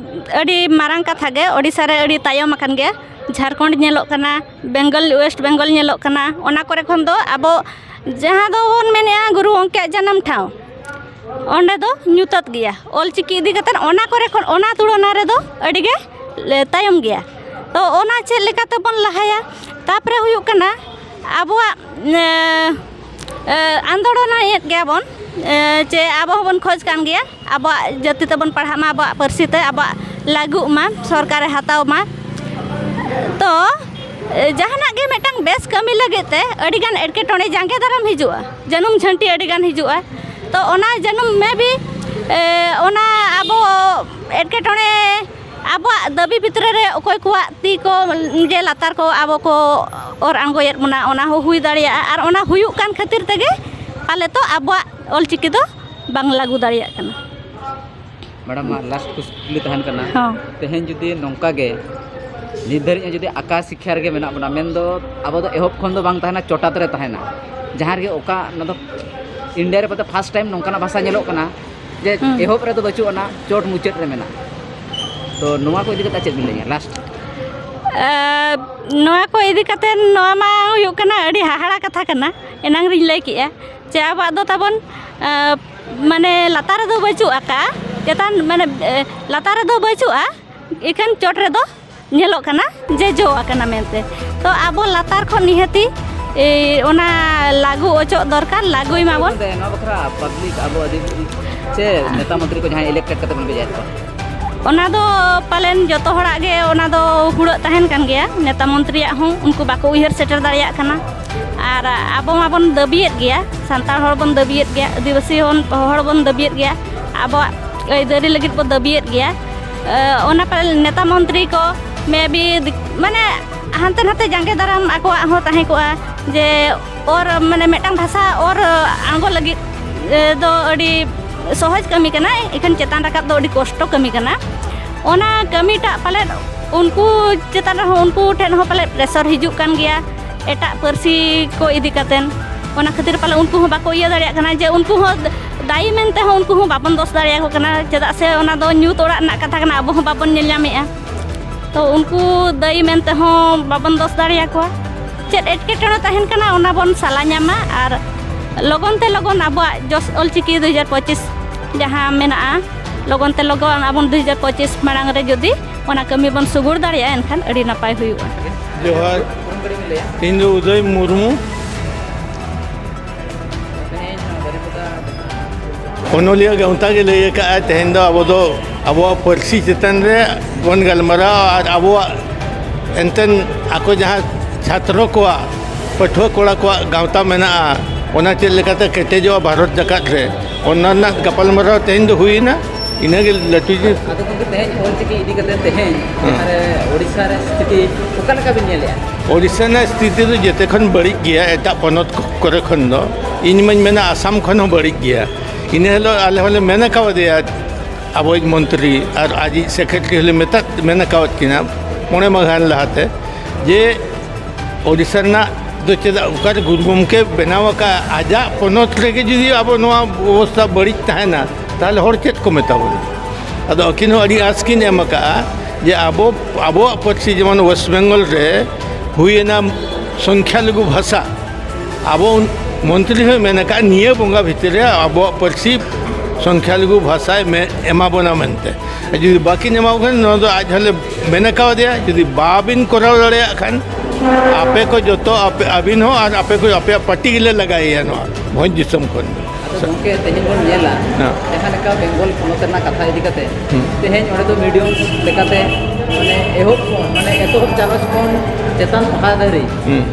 ᱟᱹᱰᱤ ᱢᱟᱨᱟᱝ ᱠᱟᱛᱷᱟ ᱜᱮ, ᱳᱰᱤᱥᱟ ᱨᱮ ᱟᱹᱰᱤ ᱛᱟᱭᱚᱢ ᱟᱠᱟᱱ ᱜᱮᱭᱟ᱾ ᱡᱷᱟᱲᱠᱷᱚᱸᱰ ᱧᱮᱞᱚᱜ ᱠᱟᱱᱟ, ᱵᱮᱝᱜᱚᱞ, ᱳᱭᱮᱥᱴ ᱵᱮᱝᱜᱚᱞ ᱧᱮᱞᱚᱜ ᱠᱟᱱᱟ, ᱚᱱᱟ ᱠᱚᱨᱮ ᱠᱷᱚᱱ ᱫᱚ ᱟᱵᱚ ᱡᱟᱦᱟᱸ ᱫᱚᱵᱚᱱ ᱢᱮᱱᱮᱜᱼᱟ ᱜᱩᱨᱩ ᱜᱚᱢᱠᱮᱭᱟᱜ ᱡᱟᱱᱟᱢ ᱴᱷᱟᱶ, ᱚᱸᱰᱮ ᱫᱚ ᱧᱩᱛᱟᱹᱛ ᱜᱮᱭᱟ᱾ ᱚᱞ ᱪᱤᱠᱤ ᱤᱫᱤ ᱠᱟᱛᱮᱫ ᱚᱱᱟ ᱠᱚᱨᱮ ᱠᱷᱚᱱ, ᱚᱱᱟ ᱛᱩᱞᱚᱱᱟ ᱨᱮᱫᱚ ᱟᱹᱰᱤ ᱜᱮ ᱞᱮ ᱛᱟᱭᱚᱢ ᱜᱮᱭᱟ᱾ ᱛᱚ ᱚᱱᱟ ᱪᱮᱫ ᱞᱮᱠᱟ ᱛᱮᱵᱚᱱ ᱞᱟᱦᱟᱭᱟ? ᱛᱟᱨᱯᱚᱨᱮ ᱦᱩᱭᱩᱜ ᱠᱟᱱᱟ ᱟᱵᱚᱣᱟᱜ, ᱮ, ᱮ, ᱟᱱᱫᱳᱞᱚᱱᱮᱫ ᱜᱮᱭᱟ ᱵᱚᱱ, ᱮ, ᱪᱮ ᱟᱵᱚ ᱦᱚᱸᱵᱚᱱ ᱠᱷᱚᱡᱽ ᱠᱟᱱ ᱜᱮᱭᱟ ᱟᱵᱚᱣᱟᱜ ᱡᱟᱹᱛᱤ ᱛᱮᱵᱚᱱ ᱯᱟᱲᱦᱟᱜ ᱢᱟ, ᱟᱵᱚᱣᱟᱜ ᱯᱟᱹᱨᱥᱤ ᱛᱮ ᱟᱵᱚᱣᱟᱜ ᱞᱟᱹᱜᱩᱜ ᱢᱟ ᱥᱚᱨᱠᱟᱨᱮ ᱦᱟᱛᱟᱣ ᱢᱟ᱾ ᱛᱚ, ᱮ, ᱡᱟᱦᱟᱱᱟᱜ ᱜᱮ ᱢᱤᱫᱴᱟᱝ ᱵᱮᱥ ᱠᱟᱹᱢᱤ ᱞᱟᱹᱜᱤᱫ ᱛᱮ ᱟᱹᱰᱤᱜᱟᱱ ᱮᱴᱠᱮᱴᱚᱬᱮ ᱡᱟᱸᱜᱮ ᱫᱟᱨᱟᱢ ᱦᱤᱡᱩᱜᱼᱟ, ᱡᱟᱹᱱᱩᱢ ᱡᱷᱟᱹᱱᱴᱤ ᱟᱹᱰᱤᱜᱟᱱ ᱦᱤᱡᱩᱜᱼᱟ᱾ ᱛᱚ ᱚᱱᱟ ᱡᱟᱹᱱᱩᱢ maybe, ᱮ, ᱚᱱᱟ ᱟᱵᱚ ᱮᱴᱠᱮᱴᱚᱬᱮ, ᱟᱵᱚᱣᱟᱜ ᱫᱟᱹᱵᱤ ᱵᱷᱤᱛᱨᱤ ᱨᱮ ᱚᱠᱚᱭ ᱠᱚᱣᱟᱜ ᱛᱤ ᱠᱚ ᱡᱮ ᱞᱟᱛᱟᱨ ᱠᱚ ᱟᱵᱚ ᱠᱚ ᱚᱨ ᱟᱬᱜᱚᱭᱮᱫ ᱵᱚᱱᱟ, ᱚᱱᱟ ᱦᱚᱸ ᱦᱩᱭ ᱫᱟᱲᱮᱭᱟᱜᱼᱟ᱾ ᱟᱨ ᱚᱱᱟ ᱦᱩᱭᱩᱜ ᱠᱟᱱ ᱠᱷᱟᱹᱛᱤᱨ ᱛᱮᱜᱮ ᱯᱟᱞᱮ ᱛᱚ ᱟᱵᱚᱣᱟᱜ ᱚᱞᱪᱤᱠᱤ ᱫᱚ ᱵᱟᱝ ᱞᱟᱹᱜᱩ ᱫᱟᱲᱮᱭᱟᱜ ᱠᱟᱱᱟ᱾ ᱢᱮᱰᱟᱢ, ᱢᱟ last ᱠᱩᱠᱞᱤ ᱛᱟᱦᱮᱱ ᱠᱟᱱᱟ᱾ ᱦᱚᱸ᱾ ᱛᱮᱦᱮᱧ ᱡᱩᱫᱤ ᱱᱚᱝᱠᱟ ᱜᱮ ᱱᱤᱛ ᱫᱷᱟᱹᱨᱤᱡ ᱦᱚᱸ ᱡᱩᱫᱤ ᱟᱠᱟ ᱥᱤᱠᱠᱷᱟ ᱨᱮᱜᱮ ᱢᱮᱱᱟᱜ ᱵᱚᱱᱟ, ᱢᱮᱱᱫᱚ ᱟᱵᱚ ᱫᱚ ᱮᱦᱚᱵ ᱠᱷᱚᱱ ᱫᱚ ᱵᱟᱝ ᱛᱟᱦᱮᱱᱟ, ᱪᱚᱴᱟᱛ ᱨᱮ ᱛᱟᱦᱮᱱᱟ, ᱡᱟᱦᱟᱸ ᱨᱮᱜᱮ ᱚᱠᱟ, ᱚᱱᱟ ᱫᱚ ᱤᱱᱰᱤᱭᱟ ᱨᱮ ᱯᱟᱛᱮ first time ᱱᱚᱝᱠᱟᱱᱟᱜ ᱵᱷᱟᱥᱟ ᱧᱮᱞᱚᱜ ᱠᱟᱱᱟ ᱡᱮ ᱦᱩᱸ᱾ ᱮᱦᱚᱵ ᱨᱮᱫᱚ ᱵᱟᱹᱪᱩᱜ ᱟᱱᱟ, ᱪᱚᱴ ᱢᱩᱪᱟᱹᱫ ᱨᱮ ᱢᱮᱱᱟᱜᱼᱟ᱾ ᱛᱚ ᱱᱚᱣᱟ ᱠᱚ ᱤᱫᱤ ᱠᱟᱛᱮ ᱪᱮᱫ ᱵᱤᱱ ᱞᱟᱹᱭᱟ last? ᱮ, ᱱᱚᱣᱟ ᱠᱚ ᱤᱫᱤ ᱠᱟᱛᱮ ᱱᱚᱣᱟ ᱢᱟ ᱦᱩᱭᱩᱜ ᱠᱟᱱᱟ ᱟᱹᱰᱤ ᱦᱟᱦᱟᱲᱟ ᱠᱟᱛᱷᱟ ᱠᱟᱱᱟ, ᱮᱱᱟᱝ ᱨᱤᱧ ᱞᱟᱹᱭ ᱠᱮᱜᱼᱟ ᱡᱮ ᱟᱵᱚᱣᱟᱜ ᱫᱚ ᱛᱟᱵᱚᱱ, ᱮ, ᱢᱟᱱᱮ ᱞᱟᱛᱟᱨ ᱨᱮᱫᱚ ᱵᱟᱹᱪᱩᱜ ᱟᱠᱟᱜᱼᱟ, ᱪᱮᱛᱟᱱ ᱢᱟᱱᱮ, ᱮ, ᱞᱟᱛᱟᱨ ᱨᱮᱫᱚ ᱵᱟᱹᱪᱩᱜᱼᱟ, ᱤᱠᱷᱟᱹᱱ ᱪᱚᱴ ᱨᱮᱫᱚ ᱧᱮᱞᱚᱜ ᱠᱟᱱᱟ ᱡᱮ ᱡᱚ ᱟᱠᱟᱱᱟ ᱢᱮᱱᱛᱮ᱾ ᱛᱚ ᱟᱵᱚ ᱞᱟᱛᱟᱨ ᱠᱷᱚᱱ ᱱᱤᱦᱟᱹᱛᱤ ᱮᱭ, ᱚᱱᱟ ᱞᱟᱹᱜᱩ ᱚᱪᱚᱜ ᱫᱚᱨᱠᱟᱨ, ᱞᱟᱹᱜᱩᱭ ᱢᱟᱵᱚᱱ᱾ ᱱᱚᱣᱟ ᱵᱟᱠᱷᱨᱟ ᱯᱟᱵᱽᱞᱤᱠ, ᱟᱵᱚ ᱟᱹᱫᱤᱵᱟᱹᱥᱤ ᱥᱮ ᱱᱮᱛᱟ ᱢᱚᱱᱛᱨᱤ ᱠᱚ ᱡᱟᱦᱟᱸᱭ ᱤᱞᱮᱠᱴᱮᱰ ᱠᱟᱛᱮ ᱵᱚᱱ ᱵᱷᱮᱡᱟᱭᱮᱫ ᱠᱚᱣᱟ? ᱚᱱᱟ ᱫᱚ ᱯᱟᱞᱮᱱ ᱡᱚᱛᱚ ᱦᱚᱲᱟᱜ ᱜᱮ ᱚᱱᱟ ᱫᱚ ᱦᱩᱲᱟᱹᱜ ᱛᱟᱦᱮᱱ ᱠᱟᱱ ᱜᱮᱭᱟ᱾ ᱱᱮᱛᱟ ᱢᱚᱱᱛᱨᱤᱭᱟᱜ ᱦᱚᱸ ᱩᱱᱠᱩ ᱵᱟᱠᱚ ᱩᱭᱦᱟᱹᱨ ᱥᱮᱴᱮᱨ ᱫᱟᱲᱮᱭᱟᱜ ᱠᱟᱱᱟ᱾ ᱟᱨ ᱟᱵᱚ ᱢᱟᱵᱚᱱ ᱫᱟᱹᱵᱤᱭᱮᱫ ᱜᱮᱭᱟ, ᱥᱟᱱᱛᱟᱲ ᱦᱚᱲ ᱵᱚᱱ ᱫᱟᱹᱵᱤᱭᱮᱫ ᱜᱮᱭᱟ, ᱟᱹᱫᱤᱵᱟᱹᱥᱤ ᱦᱚᱸ, ᱦᱚᱲ ᱵᱚᱱ ᱫᱟᱹᱵᱤᱭᱮᱫ ᱜᱮᱭᱟ, ᱟᱵᱚᱣᱟᱜ ᱟᱹᱭᱫᱟᱹᱨᱤ ᱞᱟᱹᱜᱤᱫ ᱵᱚ ᱫᱟᱹᱵᱤᱭᱮᱫ ᱜᱮᱭᱟ᱾ ᱮ, ᱚᱱᱟ ᱯᱟᱞᱮᱱ ᱱᱮᱛᱟ ᱢᱚᱱᱛᱨᱤ ᱠᱚ ᱢᱮ ᱵᱤ ᱢᱟᱱᱮ ᱦᱟᱱᱛᱮ ᱱᱟᱛᱮ ᱡᱟᱸᱜᱮ ᱫᱟᱨᱟᱢ ᱟᱠᱚᱣᱟᱜ ᱦᱚᱸ ᱛᱟᱦᱮᱸ ᱠᱚᱜᱼᱟ, ᱡᱮ ᱚᱨ, ᱢᱟᱱᱮ ᱢᱤᱫᱴᱟᱝ ᱵᱷᱟᱥᱟ ᱚᱨ ᱟᱬᱜᱚ ᱞᱟᱹᱜᱤᱫ, ᱮ, ᱫᱚ ᱟᱹᱰᱤ ᱥᱚᱦᱚᱡᱽ ᱠᱟᱹᱢᱤ ᱠᱟᱱᱟ, ᱮᱠᱷᱟᱱ ᱪᱮᱛᱟᱱ ᱨᱟᱠᱟᱵ ᱫᱚ ᱟᱹᱰᱤ ᱠᱚᱥᱴᱚ ᱠᱟᱹᱢᱤ ᱠᱟᱱᱟ᱾ ᱚᱱᱟ ᱠᱟᱹᱢᱤᱴᱟᱜ ᱯᱟᱞᱮᱫ ᱩᱱᱠᱩ ᱪᱮᱛᱟᱱ ᱨᱮᱦᱚᱸ, ᱩᱱᱠᱩ ᱴᱷᱮᱱ ᱦᱚᱸ ᱯᱟᱞᱮᱫ ᱯᱨᱮᱥᱟᱨ ᱦᱤᱡᱩᱜ ᱠᱟᱱ ᱜᱮᱭᱟ ᱮᱴᱟᱜ ᱯᱟᱹᱨᱥᱤ ᱠᱚ ᱤᱫᱤ ᱠᱟᱛᱮᱱ᱾ ᱚᱱᱟ ᱠᱷᱟᱹᱛᱤᱨ ᱯᱟᱞᱮ ᱩᱱᱠᱩ ᱦᱚᱸ ᱵᱟᱠᱚ ᱤᱭᱟᱹ ᱫᱟᱲᱮᱭᱟᱜ ᱠᱟᱱᱟ, ᱡᱮ ᱩᱱᱠᱩ ᱦᱚᱸ ᱫᱟᱭᱤ ᱢᱮᱱᱛᱮ ᱦᱚᱸ ᱩᱱᱠᱩ ᱦᱚᱸ ᱵᱟᱵᱚᱱ ᱫᱚᱥ ᱫᱟᱲᱮᱭᱟᱠᱚ ᱠᱟᱱᱟ, ᱪᱮᱫᱟᱜ ᱥᱮ ᱚᱱᱟ ᱫᱚ ᱧᱩᱛ ᱚᱲᱟᱜ ᱨᱮᱱᱟᱜ ᱠᱟᱛᱷᱟ ᱠᱟᱱᱟ, ᱟᱵᱚ ᱦᱚᱸ ᱵᱟᱵᱚᱱ ᱧᱮᱞ ᱧᱟᱢᱮᱫᱼᱟ᱾ ᱛᱚ ᱩᱱᱠᱩ ᱫᱟᱹᱭᱤ ᱢᱮᱱ ᱛᱮᱦᱚᱸ ᱵᱟᱵᱚᱱ ᱫᱚᱥ ᱫᱟᱲᱮᱭᱟᱠᱚᱣᱟ᱾ ᱪᱮᱫ ᱮᱴᱠᱮᱴᱚᱬᱮ ᱛᱟᱦᱮᱱ ᱠᱟᱱᱟ, ᱚᱱᱟ ᱵᱚᱱ ᱥᱟᱞᱟ ᱧᱟᱢᱟ ᱟᱨ ᱞᱚᱜᱚᱱ ᱛᱮ ᱞᱚᱜᱚᱱ ᱟᱵᱚᱣᱟᱜ ᱡᱚᱥ ᱚᱞᱪᱤᱠᱤ ᱫᱩ ᱦᱟᱡᱟᱨ ᱯᱚᱸᱪᱤᱥ ᱡᱟᱦᱟᱸ ᱢᱮᱱᱟᱜᱼᱟ, ᱞᱚᱜᱚᱱ ᱛᱮ ᱞᱚᱜᱚᱱ ᱟᱵᱚᱱ ᱫᱩ ᱦᱟᱡᱟᱨ ᱯᱚᱸᱪᱤᱥ ᱢᱟᱲᱟᱝ ᱨᱮ ᱡᱩᱫᱤ ᱚᱱᱟ ᱠᱟᱹᱢᱤ ᱵᱚᱱ ᱥᱩᱜᱩᱲ ᱫᱟᱲᱮᱭᱟᱜᱼᱟ, ᱮᱱᱠᱷᱟᱱ ᱟᱹᱰᱤ ᱱᱟᱯᱟᱭ ᱦᱩᱭᱩᱜᱼᱟ᱾ ᱡᱚᱦᱟᱨ, ᱤᱧ ᱫᱚ ᱩᱫᱚᱭ ᱢᱩᱨᱢᱩ᱾ ᱚᱱᱚᱞᱤᱭᱟᱹ ᱜᱟᱶᱛᱟ ᱜᱮ ᱞᱟᱹᱭ ᱟᱠᱟᱫᱼᱟ, ᱛᱮᱦᱮᱧ ᱫᱚ ᱟᱵᱚ ᱫᱚ ᱟᱵᱚᱣᱟᱜ ᱯᱟᱹᱨᱥᱤ ᱪᱮᱛᱟᱱ ᱨᱮ ᱵᱚᱱ ᱜᱟᱞᱢᱟᱨᱟᱣᱟ ᱟᱨ ᱟᱵᱚᱣᱟᱜ ᱮᱱᱛᱮᱱ ᱟᱠᱚ ᱡᱟᱦᱟᱸ ᱪᱷᱟᱛᱨᱚ ᱠᱚᱣᱟᱜ, ᱯᱟᱹᱴᱷᱩᱣᱟᱹ ᱠᱚᱲᱟ ᱠᱚᱣᱟᱜ ᱜᱟᱶᱛᱟ ᱢᱮᱱᱟᱜᱼᱟ, ᱚᱱᱟ ᱪᱮᱫ ᱞᱮᱠᱟᱛᱮ ᱠᱮᱴᱮᱡᱚᱜᱼᱟ ᱵᱷᱟᱨᱚᱛ ᱡᱟᱠᱟᱛ ᱨᱮ, ᱚᱱᱟ ᱨᱮᱱᱟᱜ ᱜᱟᱯᱟᱞᱢᱟᱨᱟᱣ ᱛᱮᱦᱮᱧ ᱫᱚ ᱦᱩᱭᱮᱱᱟ᱾ ᱤᱱᱟᱹᱜᱮ ᱞᱟᱹᱴᱩ ᱡᱤᱱᱤᱥ᱾ ᱟᱫᱚ ᱜᱚᱢᱠᱮ, ᱛᱮᱦᱮᱧ ᱚᱞᱪᱤᱠᱤ ᱤᱫᱤ ᱠᱟᱛᱮ ᱛᱮᱦᱮᱧ ᱦᱮᱸ᱾ ᱡᱟᱦᱟᱸ ᱨᱮ ᱳᱰᱤᱥᱟ ᱨᱮ ᱥᱛᱷᱤᱛᱤ ᱚᱠᱟ ᱞᱮᱠᱟ ᱵᱤᱱ ᱧᱮᱞᱮᱜᱼᱟ? ᱳᱰᱤᱥᱟ ᱨᱮᱱᱟᱜ ᱥᱛᱷᱤᱛᱤ ᱫᱚ ᱡᱮᱛᱮ ᱠᱷᱚᱱ ᱵᱟᱹᱲᱤᱡ ᱜᱮᱭᱟ ᱮᱴᱟᱜ ᱯᱚᱱᱚᱛ ᱠᱚ-, ᱠᱚᱨᱮ ᱠᱷᱚᱱ ᱫᱚ᱾ ᱤᱧ ᱢᱟᱧ ᱢᱮᱱᱟ ᱟᱥᱟᱢ ᱠᱷᱚᱱ ᱦᱚᱸ ᱵᱟᱹᱲᱤᱡ ᱜᱮᱭᱟ᱾ ᱤᱱᱟᱹ ᱦᱤᱞᱳᱜ ᱟᱞᱮ ᱦᱚᱸᱞᱮ ᱢᱮᱱ ᱠᱟᱣᱫᱮᱭᱟ, ᱟᱵᱚᱭᱤᱡ ᱢᱚᱱᱛᱨᱤ ᱟᱨ ᱟᱡᱤᱡ ᱥᱮᱠᱨᱮᱴᱟᱨᱤ ᱦᱚᱸᱞᱮ ᱢᱮᱛᱟᱫ, ᱢᱮᱱ ᱠᱟᱣᱟᱫ ᱠᱤᱱᱟ ᱢᱚᱬᱮ ᱢᱟᱦᱟ ᱜᱟᱱ ᱞᱟᱦᱟᱛᱮ, ᱡᱮ ᱳᱰᱤᱥᱟ ᱨᱮᱱᱟᱜ ᱫᱚ ᱪᱮᱫᱟᱜ, ᱚᱠᱟᱨᱮ ᱜᱩᱨᱩ ᱜᱚᱢᱠᱮ ᱵᱮᱱᱟᱣ ᱟᱠᱟᱫ ᱟᱡᱟᱜ ᱯᱚᱱᱚᱛ ᱨᱮᱜᱮ ᱡᱩᱫᱤ ᱟᱵᱚ ᱱᱚᱣᱟ ᱚᱵᱚᱥᱛᱟ ᱵᱟᱹᱲᱤᱡ ᱛᱟᱦᱮᱱᱟ, ᱛᱟᱦᱚᱞᱮ ᱦᱚᱲ ᱪᱮᱫ ᱠᱚ ᱢᱮᱛᱟ ᱵᱚᱱᱟ? ᱟᱫᱚ ᱟᱹᱠᱤᱱ ᱦᱚᱸ ᱟᱹᱰᱤ ᱟᱸᱥ ᱠᱤᱱ ᱮᱢ ᱟᱠᱟᱫᱼᱟ ᱡᱮ ᱟᱵᱚ, ᱟᱵᱚᱣᱟᱜ ᱯᱟᱹᱨᱥᱤ ᱡᱮᱢᱚᱱ ᱳᱭᱮᱥᱴ ᱵᱮᱝᱜᱚᱞ ᱨᱮ ᱦᱩᱭᱮᱱᱟ ᱥᱚᱝᱠᱷᱟᱞᱚᱜᱷᱩ ᱵᱷᱟᱥᱟ, ᱟᱵᱚ ᱩᱱ-, ᱢᱚᱱᱛᱨᱤ ᱦᱚᱸᱭ ᱢᱮᱱ ᱟᱠᱟᱫ ᱱᱤᱭᱟᱹ ᱵᱚᱸᱜᱟ ᱵᱷᱤᱛᱤᱨ ᱨᱮ ᱟᱵᱚᱣᱟᱜ ᱯᱟᱹᱨᱥᱤ ᱥᱚᱝᱠᱷᱟᱞᱚᱜᱷᱩ ᱵᱷᱟᱥᱟᱭ ᱢᱮ-, ᱮᱢᱟ ᱵᱚᱱᱟ ᱢᱮᱱᱛᱮ᱾ ᱡᱩᱫᱤ ᱵᱟᱹᱠᱤᱱ ᱮᱢᱟ ᱠᱚ ᱠᱷᱟᱱ, ᱱᱚᱣᱟ ᱫᱚ ᱟᱡ ᱦᱚᱸᱞᱮ ᱢᱮᱱ ᱠᱟᱣᱫᱮᱭᱟ, ᱡᱩᱫᱤ ᱵᱟᱵᱤᱱ ᱠᱚᱨᱟᱣ ᱫᱟᱲᱮᱭᱟᱜ ᱠᱷᱟᱱ ᱟᱯᱮ ᱠᱚ ᱡᱚᱛᱚ, ᱟᱯᱮ, ᱟᱹᱵᱤᱱ ᱦᱚᱸ ᱟᱨ ᱟᱯᱮ ᱠᱚ, ᱟᱯᱮᱭᱟᱜ ᱯᱟᱨᱴᱤ ᱜᱮᱞᱮ ᱞᱟᱜᱟᱭᱮᱭᱟ ᱱᱚᱣᱟ ᱵᱷᱚᱸᱡᱽ ᱫᱤᱥᱚᱢ ᱠᱷᱚᱱ᱾ ᱟᱫᱚ ᱜᱚᱢᱠᱮ, ᱛᱮᱦᱮᱧ ᱵᱚᱱ ᱧᱮᱞᱟ, ᱦᱮᱸ᱾ ᱡᱟᱦᱟᱸ ᱞᱮᱠᱟ ᱵᱮᱝᱜᱚᱞ ᱯᱚᱱᱚᱛ ᱨᱮᱱᱟᱜ ᱠᱟᱛᱷᱟ ᱤᱫᱤ ᱠᱟᱛᱮ, ᱦᱩᱸ᱾ ᱛᱮᱦᱮᱧ ᱚᱸᱰᱮ ᱫᱚ ᱢᱤᱰᱤᱭᱟᱢ ᱞᱮᱠᱟᱛᱮ, ᱢᱟᱱᱮ, ᱮᱦᱚᱵ ᱠᱷᱚᱱ, ᱢᱟᱱᱮ, ᱮᱛᱚᱦᱚᱵ ᱪᱟᱱᱟᱪ ᱠᱷᱚᱱ ᱪᱮᱛᱟᱱ ᱯᱟᱦᱴᱟ ᱫᱷᱟᱹᱨᱤᱡ ᱦᱩᱸ᱾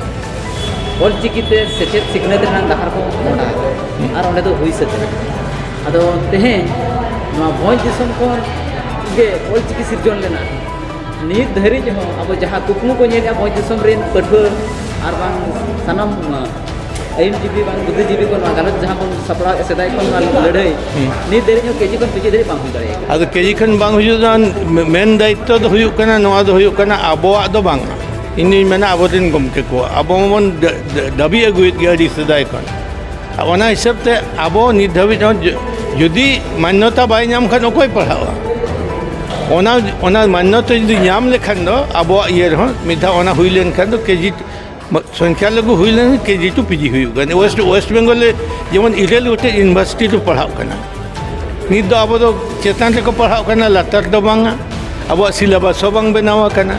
ᱚᱞᱪᱤᱠᱤ ᱛᱮ ᱥᱮᱪᱮᱫ ᱥᱤᱠᱷᱱᱟᱹᱛ ᱨᱮᱱᱟᱜ ᱰᱟᱦᱟᱨ ᱠᱚ ᱢᱚᱦᱰᱟ ᱟᱠᱟᱫᱟ᱾ ᱦᱩᱸ᱾ ᱟᱨ ᱚᱸᱰᱮ ᱫᱚ ᱦᱩᱭ ᱥᱟᱹᱛ ᱮᱱᱟ᱾ ᱟᱫᱚ ᱛᱮᱦᱮᱧ ᱱᱚᱣᱟ ᱵᱷᱚᱸᱡᱽ ᱫᱤᱥᱚᱢ ᱠᱷᱚᱱ ᱜᱮ ᱚᱞᱪᱤᱠᱤ ᱥᱤᱨᱡᱚᱱ ᱞᱮᱱᱟ᱾ ᱱᱤᱛ ᱫᱷᱟᱹᱨᱤᱡ ᱦᱚᱸ ᱟᱵᱚ ᱡᱟᱦᱟᱸ ᱠᱩᱠᱢᱩ ᱠᱚ ᱧᱮᱞᱮᱫᱼᱟ ᱵᱷᱚᱸᱡᱽ ᱫᱤᱥᱚᱢ ᱨᱮᱱ ᱯᱟᱹᱴᱷᱩᱣᱟᱹ ᱟᱨ ᱵᱟᱝ ᱥᱟᱱᱟᱢ, ᱟᱹᱭᱤᱱ ᱡᱤᱵᱤ ᱵᱟᱝ ᱵᱩᱫᱽᱫᱷᱤ ᱡᱤᱵᱤ ᱠᱚ ᱱᱚᱣᱟ ᱜᱟᱞᱚᱪ ᱡᱟᱦᱟᱸ ᱵᱚᱱ ᱥᱟᱯᱲᱟᱣᱮᱫᱼᱟ ᱥᱮᱫᱟᱭ ᱠᱷᱚᱱ ᱱᱚᱣᱟ ᱞᱟᱹᱲᱦᱟᱹᱭ, ᱦᱩᱸ᱾ ᱱᱤᱛ ᱫᱷᱟᱹᱨᱤᱡ ᱦᱚᱸ ᱠᱮᱡᱤ ᱠᱷᱚᱱ ᱯᱤᱡᱤ ᱫᱷᱟᱹᱨᱤᱡ ᱵᱟᱝ ᱦᱩᱭ ᱫᱟᱲᱮᱭᱟᱜᱼᱟ᱾ ᱟᱫᱚ ᱠᱮᱡᱤ ᱠᱷᱚᱱ ᱵᱟᱝ ᱦᱩᱭᱩᱜ ᱫᱚ ᱢᱮ-, ᱢᱮᱱ ᱫᱟᱭᱤᱛᱛᱚ ᱫᱚ ᱦᱩᱭᱩᱜ ᱠᱟᱱᱟ, ᱱᱚᱣᱟ ᱫᱚ ᱦᱩᱭᱩᱜ ᱠᱟᱱᱟ ᱟᱵᱚᱣᱟᱜ ᱫᱚ ᱵᱟᱝ᱾ ᱤᱧ ᱫᱩᱧ ᱢᱮᱱᱟ ᱟᱵᱚᱨᱮᱱ ᱜᱚᱢᱠᱮ ᱠᱚ, ᱟᱵᱚ ᱢᱟᱵᱚᱱ ᱫᱟ-, ᱫᱟ-, ᱫᱟᱹᱵᱤ ᱟᱹᱜᱩᱭᱮᱫ ᱜᱮᱭᱟ ᱟᱹᱰᱤ ᱥᱮᱫᱟᱭ ᱠᱷᱚᱱ᱾ ᱚᱱᱟ ᱦᱤᱥᱟᱹᱵ ᱛᱮ ᱟᱵᱚ ᱱᱤᱛ ᱫᱷᱟᱹᱵᱤᱡ ᱦᱚᱸ ᱡᱩ-, ᱡᱩᱫᱤ ᱢᱟᱱᱱᱚᱛᱟ ᱵᱟᱭ ᱧᱟᱢ ᱠᱷᱟᱱ ᱚᱠᱚᱭ ᱯᱟᱲᱦᱟᱜᱼᱟ? ᱚᱱᱟ, ᱚᱱᱟ ᱢᱟᱱᱱᱚᱛᱟ ᱡᱩᱫᱤ ᱧᱟᱢ ᱞᱮᱠᱷᱟᱱ ᱫᱚ ᱟᱵᱚᱣᱟᱜ ᱤᱭᱟᱹ ᱨᱮᱦᱚᱸ ᱢᱤᱫ ᱫᱷᱟᱣ ᱚᱱᱟ ᱦᱩᱭ ᱞᱮᱱᱠᱷᱟᱱ ᱫᱚ ᱠᱮᱡᱤ ᱥᱚᱝᱠᱷᱟ ᱞᱟᱹᱜᱩ ᱦᱩᱭ ᱞᱮᱱ ᱠᱮᱡᱤ ᱴᱩ ᱯᱤᱡᱤ ᱦᱩᱭᱩᱜ ᱠᱟᱱᱟ᱾ ᱳᱭᱮᱥᱴ, ᱳᱭᱮᱥᱴ ᱵᱮᱝᱜᱚᱞ ᱨᱮ ᱡᱮᱢᱚᱱ ᱤᱨᱟᱹᱞ ᱜᱚᱴᱮᱡ ᱤᱭᱩᱱᱤᱵᱷᱟᱨᱥᱤᱴᱤ ᱨᱮ ᱯᱟᱲᱦᱟᱜ ᱠᱟᱱᱟ᱾ ᱱᱤᱛ ᱫᱚ ᱟᱵᱚ ᱫᱚ ᱪᱮᱛᱟᱱ ᱨᱮᱠᱚ ᱯᱟᱲᱦᱟᱜ ᱠᱟᱱᱟ, ᱞᱟᱛᱟᱨ ᱫᱚ ᱵᱟᱝᱟ᱾ ᱟᱵᱚᱣᱟᱜ ᱥᱤᱞᱮᱵᱟᱥ ᱦᱚᱸ ᱵᱟᱝ ᱵᱮᱱᱟᱣ ᱟᱠᱟᱱᱟ᱾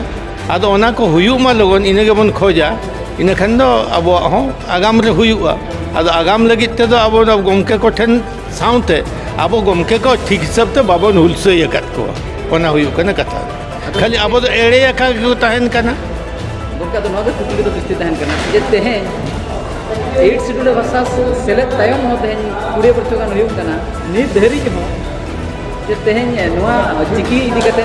ᱟᱫᱚ ᱚᱱᱟ ᱠᱚ ᱦᱩᱭᱩᱜ ᱢᱟ ᱞᱚᱜᱚᱱ, ᱤᱱᱟᱹ ᱜᱮᱵᱚᱱ ᱠᱷᱚᱡᱟ᱾ ᱤᱱᱟᱹ ᱠᱷᱟᱱ ᱫᱚ ᱟᱵᱚᱣᱟᱜ ᱦᱚᱸ ᱟᱜᱟᱢ ᱨᱮ ᱦᱩᱭᱩᱜᱼᱟ᱾ ᱟᱫᱚ ᱟᱜᱟᱢ ᱞᱟᱹᱜᱤᱫ ᱛᱮᱫᱚ ᱟᱵᱚ ᱫᱚ ᱜᱚᱢᱠᱮ ᱠᱚᱴᱷᱮᱱ ᱥᱟᱶᱛᱮ ᱟᱵᱚ ᱜᱚᱢᱠᱮ ᱠᱚ ᱴᱷᱤᱠ ᱦᱤᱥᱟᱹᱵ ᱛᱮ ᱵᱟᱵᱚᱱ ᱦᱩᱞᱥᱟᱹᱭ ᱟᱠᱟᱫ ᱠᱚᱣᱟ᱾ ᱚᱱᱟ ᱦᱩᱭᱩᱜ ᱠᱟᱱᱟ ᱠᱟᱛᱷᱟ᱾ ᱠᱷᱟᱹᱞᱤ ᱟᱵᱚ ᱫᱚ ᱮᱲᱮ ᱟᱠᱟ ᱜᱮᱠᱚ ᱛᱟᱦᱮᱱ ᱠᱟᱱᱟ᱾ ᱜᱚᱢᱠᱮ, ᱟᱫᱚ ᱱᱚᱣᱟ ᱜᱮ ᱠᱩᱠᱞᱤ ᱫᱚ ᱵᱮᱥᱤ ᱛᱟᱦᱮᱱ ᱠᱟᱱᱟ ᱡᱮ ᱛᱮᱦᱮᱧ ᱮᱭᱤᱴ ᱥᱤᱰᱩᱞ ᱵᱷᱟᱥᱟ ᱥᱮᱞᱮᱫ ᱛᱟᱭᱚᱢ ᱦᱚᱸ ᱛᱮᱦᱮᱧ ᱠᱩᱲᱤ ᱵᱚᱪᱷᱚᱨ ᱜᱟᱱ ᱦᱩᱭᱩᱜ ᱠᱟᱱᱟ, ᱱᱤᱛ ᱫᱷᱟᱹᱨᱤᱡ ᱦᱚᱸ ᱡᱮ ᱛᱮᱦᱮᱧ ᱱᱚᱣᱟ ᱪᱤᱠᱤ ᱤᱫᱤ ᱠᱟᱛᱮ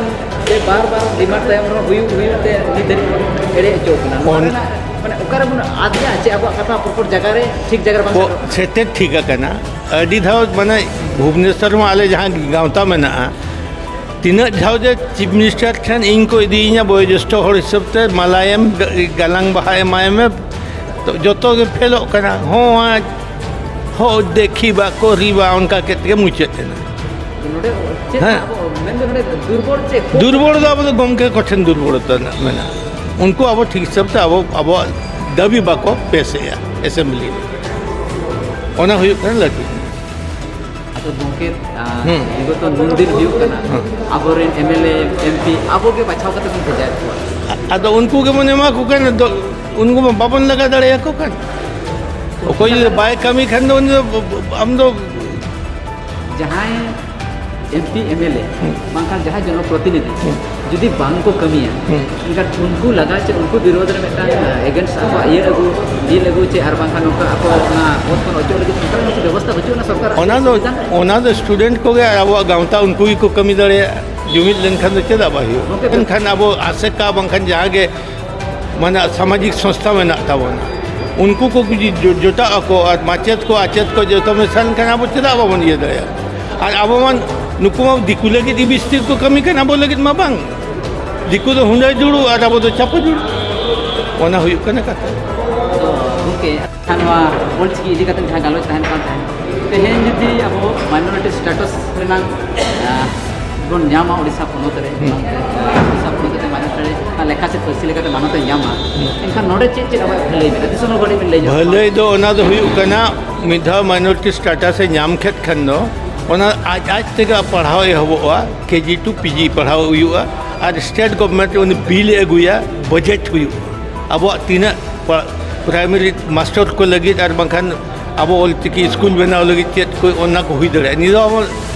ᱡᱮ ᱵᱟᱨ ᱵᱟᱨ ᱰᱤᱢᱟᱱᱰ ᱛᱟᱭᱚᱢ ᱨᱮᱦᱚᱸ ᱦᱩᱭᱩᱜ ᱦᱩᱭᱩᱜ ᱛᱮ ᱱᱤᱛ ᱫᱷᱟᱹᱨᱤᱡ ᱵᱚᱱ ᱮᱲᱮ ᱦᱚᱪᱚ ᱠᱟᱱᱟ᱾ ᱱᱚᱣᱟ ᱚᱱ- ᱨᱮᱱᱟᱜ ᱢᱟᱱᱮ ᱚᱠᱟᱨᱮ ᱵᱚᱱ ᱟᱫ ᱜᱮᱭᱟ ᱪᱮ ᱟᱵᱚᱣᱟᱜ ᱠᱟᱛᱷᱟ ᱯᱨᱚᱯᱚᱨ ᱡᱟᱭᱜᱟ ᱨᱮ ᱴᱷᱤᱠ ᱡᱟᱭᱜᱟ ᱨᱮ ᱵᱟᱝ ᱠᱚ ᱥᱮᱴᱮᱨᱚᱜ ᱠᱟᱱᱟ? ᱥᱮᱴᱮᱨ ᱴᱷᱤᱠ ᱟᱠᱟᱱᱟ᱾ ᱟᱹᱰᱤ ᱫᱷᱟᱣ ᱢᱟᱱᱮ ᱵᱷᱩᱵᱽᱱᱮᱥᱚᱨ ᱢᱟ ᱟᱞᱮ ᱡᱟᱦᱟᱸ ᱜᱟᱶᱛᱟ ᱢᱮᱱᱟᱜᱼᱟ, ᱛᱤᱱᱟᱹᱜ ᱫᱷᱟᱣ ᱡᱮ ᱪᱤᱯ ᱢᱤᱱᱤᱥᱴᱟᱨ ᱴᱷᱮᱱ ᱤᱧ ᱠᱚ ᱤᱫᱤᱭᱤᱧᱟ ᱵᱳᱭᱳᱡᱮᱥᱴᱷᱚ ᱦᱚᱲ ᱦᱤᱥᱟᱹᱵ ᱛᱮ, ᱢᱟᱞᱟᱭᱮᱢ ᱜᱟ-, ᱜᱟᱞᱟᱝ ᱵᱟᱦᱟ ᱮᱢᱟᱭ ᱢᱮ, ᱛᱚ ᱡᱚᱛᱚ ᱜᱮ ᱯᱷᱮᱞᱚᱜ ᱠᱟᱱᱟ᱾ ᱦᱚᱸ, ᱦᱚᱸ ᱫᱮᱠᱷᱤ ᱵᱟ ᱠᱚ ᱨᱤᱵᱟ, ᱚᱱᱠᱟ ᱠᱮᱫ ᱛᱮᱜᱮ ᱢᱩᱪᱟᱹᱫ ᱮᱱᱟ᱾ ᱱᱚᱰᱮ ᱪᱮᱫ ᱦᱮᱸ᱾ ᱟᱵᱚ ᱢᱮᱱᱫᱚ ᱱᱚᱰᱮ ᱫᱩᱨᱵᱚᱞ ᱪᱮᱫ ᱠᱚ? ᱫᱩᱨᱵᱚᱞ ᱫᱚ ᱟᱵᱚ ᱫᱚ ᱜᱚᱢᱠᱮ ᱠᱚᱴᱷᱮᱱ ᱫᱩᱨᱵᱚᱞᱚᱛᱟ ᱨᱮᱱᱟᱜ ᱢᱮᱱᱟᱜᱼᱟ᱾ ᱩᱱᱠᱩ ᱟᱵᱚ ᱴᱷᱤᱠ ᱦᱤᱥᱟᱹᱵ ᱛᱮ ᱟᱵᱚ, ᱟᱵᱚᱣᱟᱜ ᱫᱟᱹᱵᱤ ᱵᱟᱠᱚ ᱯᱮᱥᱮᱜᱼᱟ ᱮᱥᱮᱢᱵᱞᱤ ᱨᱮ᱾ ᱚᱱᱟ ᱦᱩᱭᱩᱜ ᱠᱟᱱᱟ ᱞᱟᱹᱴᱩ᱾ ᱟᱫᱚ ᱜᱚᱢᱠᱮ, ᱟᱨ ᱦᱩᱸ᱾ ᱵᱤᱜᱚᱛᱚ ᱱᱩᱱ ᱫᱤᱱ ᱦᱩᱭᱩᱜ ᱠᱟᱱᱟ, ᱦᱩᱸ᱾ ᱟᱵᱚᱨᱮᱱ M L A, M P ᱟᱵᱚ ᱜᱮ ᱵᱟᱪᱷᱟᱣ ᱠᱟᱛᱮ ᱵᱚᱱ ᱵᱷᱮᱡᱟᱭᱮᱫ ᱠᱚᱣᱟ᱾ ᱟᱫᱚ ᱩᱱᱠᱩ ᱜᱮᱵᱚᱱ ᱮᱢᱟ ᱠᱚ ᱠᱟᱱ, ᱟᱫᱚ ᱩᱱᱠᱩ ᱢᱟ ᱵᱟᱵᱚᱱ ᱞᱟᱜᱟ ᱫᱟᱲᱮᱭᱟᱠᱚ ᱠᱟᱱ᱾ ᱚᱠᱚᱭ ᱡᱩᱫᱤ ᱵᱟᱭ ᱠᱟᱹᱢᱤ ᱠᱷᱟᱱ ᱫᱚ ᱩᱱᱤ ᱫᱚ ᱟᱢ ᱫᱚ ᱡᱟᱦᱟᱸᱭ M P, M L A, ᱦᱩᱸ᱾ ᱵᱟᱝᱠᱷᱟᱱ ᱡᱟᱦᱟᱸᱭ ᱡᱚᱱᱚᱯᱨᱚᱛᱤᱱᱤᱫᱷᱤ ᱦᱩᱸ᱾ ᱡᱩᱫᱤ ᱵᱟᱝ ᱠᱚ ᱠᱟᱹᱢᱤᱭᱟ, ᱦᱩᱸ᱾ ᱮᱱᱠᱷᱟᱱ ᱩᱱᱠᱩ ᱞᱟᱜᱟ ᱪᱮ ᱩᱱᱠᱩ ᱵᱤᱨᱳᱫᱷ ᱨᱮ ᱢᱤᱫᱴᱟᱝ, ᱟ, against ᱟᱠᱚᱣᱟᱜ ᱤᱭᱟᱹ ᱟᱹᱜᱩ, ᱵᱤᱞ ᱟᱹᱜᱩ ᱪᱮ ᱟᱨ ᱵᱟᱝᱠᱷᱟᱱ ᱱᱚᱝᱠᱟ ᱟᱠᱚ ᱚᱱᱟ ᱯᱚᱫᱽ ᱠᱷᱚᱱ ᱚᱪᱚᱜ ᱞᱟᱹᱜᱤᱫ ᱚᱱᱠᱟᱱᱟᱜ ᱠᱤᱪᱷᱩ ᱵᱮᱵᱚᱥᱛᱷᱟ ᱵᱟᱹᱪᱩᱜ ᱟᱱᱟ ᱥᱚᱨᱠᱟᱨᱟᱜ ᱚᱱᱟ ᱫᱚ, ᱥᱚᱝᱵᱤᱫᱷᱟᱱ ᱨᱮ? ᱚᱱᱟ ᱫᱚ student ᱠᱚᱜᱮ ᱟᱵᱚᱣᱟᱜ ᱜᱟᱶᱛᱟ ᱩᱱᱠᱩ ᱜᱮᱠᱚ ᱠᱟᱹᱢᱤ ᱫᱟᱲᱮᱭᱟᱜᱼᱟ᱾ ᱡᱩᱢᱤᱫ ᱞᱮᱱᱠᱷᱟᱱ ᱫᱚ ᱪᱮᱫᱟᱜ ᱵᱟᱭ ᱦᱩᱭᱩᱜᱼᱟ? ᱜᱚᱢᱠᱮ, ᱢᱮᱱᱠᱷᱟᱱ ᱟᱵᱚ ᱟᱥᱮᱠᱟ ᱵᱟᱝᱠᱷᱟᱱ ᱡᱟᱦᱟᱸ ᱜᱮ ᱢᱟᱱᱮ ᱥᱟᱢᱟᱡᱤᱠ ᱥᱚᱝᱥᱛᱷᱟ ᱢᱮᱱᱟᱜ ᱛᱟᱵᱚᱱᱟ, ᱩᱱᱠᱩ ᱠᱚ ᱡᱩᱫᱤ ᱡᱚ-, ᱡᱚᱴᱟᱜ ᱟᱠᱚ ᱟᱨ ᱢᱟᱪᱮᱫ ᱠᱚ ᱟᱪᱮᱫ ᱠᱚ ᱡᱚᱛᱚ ᱢᱮᱥᱟ ᱞᱮᱱᱠᱷᱟᱱ ᱟᱵᱚ ᱪᱮᱫᱟᱜ ᱵᱟᱵᱚᱱ ᱤᱭᱟᱹ ᱫᱟᱲᱮᱭᱟᱜᱼᱟ? ᱟᱨ ᱟᱵᱚ ᱢᱟ ᱱᱩᱠᱩ ᱢᱟ ᱫᱤᱠᱩ ᱞᱟᱹᱜᱤᱫ ᱜᱮ ᱵᱤᱥᱛᱤ ᱠᱚ ᱠᱟᱹᱢᱤ ᱠᱟᱱ, ᱟᱵᱚ ᱞᱟᱹᱜᱤᱫ ᱢᱟ ᱵᱟᱝ᱾ ᱫᱤᱠᱩ ᱫᱚ ᱦᱩᱸᱰᱟᱹᱭ ᱫᱩᱲᱩᱵ ᱟᱨ ᱟᱵᱚ ᱫᱚ ᱪᱟᱯᱚ ᱫᱩᱲᱩᱵ, ᱚᱱᱟ ᱦᱩᱭᱩᱜ ᱠᱟᱱᱟ ᱠᱟᱛᱷᱟ᱾ ᱛᱚ ᱜᱚᱢᱠᱮ, ᱱᱚᱣᱟ ᱚᱞᱪᱤᱠᱤ ᱤᱫᱤ ᱠᱟᱛᱮ ᱡᱟᱦᱟᱸ ᱜᱟᱞᱚᱪ ᱛᱟᱦᱮᱱ ᱠᱟᱱ ᱛᱟᱦᱮᱸᱫ, ᱛᱮᱦᱮᱧ ᱡᱩᱫᱤ ᱟᱵᱚ minority status ᱨᱮᱱᱟᱜ, ᱟᱸ, ᱵᱚᱱ ᱧᱟᱢᱟ ᱳᱰᱤᱥᱟ ᱯᱚᱱᱚᱛ ᱨᱮ, ᱦᱩᱸ᱾ ᱳᱰᱤᱥᱟ ᱯᱚᱱᱚᱛ ᱨᱮ minority ᱨᱮ ᱞᱮᱠᱷᱟ ᱥᱮ ᱯᱟᱹᱨᱥᱤ ᱞᱮᱠᱟᱛᱮ ᱢᱟᱱᱚᱛ ᱮ ᱧᱟᱢᱟ, ᱦᱩᱸ᱾ ᱮᱱᱠᱷᱟᱱ ᱱᱚᱰᱮ ᱪᱮᱫ ᱪᱮᱫ ᱟᱵᱚᱣᱟᱜ ᱵᱷᱟᱹᱞᱟᱹᱭ ᱢᱮᱱᱟᱜᱼᱟ? ᱫᱤᱥᱚᱢ ᱦᱚᱲ ᱠᱟᱹᱴᱤᱡ ᱵᱤᱱ ᱞᱟᱹᱭ ᱧᱚᱜ ᱟᱠᱚᱣᱟ᱾ ᱵᱷᱟᱹᱞᱟᱹᱭ ᱫᱚ ᱚᱱᱟ ᱫᱚ ᱦᱩᱭᱩᱜ ᱠᱟᱱᱟ, ᱢᱤᱫ ᱫᱷᱟᱣ minority status ᱮ ᱧᱟᱢ ᱠᱮᱫ ᱠᱷᱟᱱ ᱫᱚ, ᱚᱱᱟ ᱟᱡ ᱟᱡ ᱛᱮᱜᱮ ᱯᱟᱲᱦᱟᱣ ᱮᱦᱚᱵᱚᱜᱼᱟ, ᱠᱮ ᱡᱤ to ᱯᱤ ᱡᱤ ᱯᱟᱲᱦᱟᱣ ᱦᱩᱭᱩᱜᱼᱟ, ᱟᱨ state government ᱩᱱᱤ ᱵᱤᱞ ᱮ ᱟᱹᱜᱩᱭᱟ, budget ᱦᱩᱭᱩᱜᱼᱟ᱾ ᱟᱵᱚᱣᱟᱜ ᱛᱤᱱᱟᱹᱜ ᱯᱟ-, primary master ᱠᱚ ᱞᱟᱹᱜᱤᱫ ᱟᱨ ᱵᱟᱝᱠᱷᱟᱱ ᱟᱵᱚ ᱚᱞᱪᱤᱠᱤ ᱥᱠᱩᱞ ᱵᱮᱱᱟᱣ ᱞᱟᱹᱜᱤᱫ ᱪᱮᱫ ᱠᱚ ᱚᱱᱟ ᱠᱚ ᱦᱩᱭ ᱫᱟᱲᱮᱭᱟᱜᱼᱟ᱾ ᱱᱤᱭᱟᱹ ᱫᱚ ᱟᱵᱚ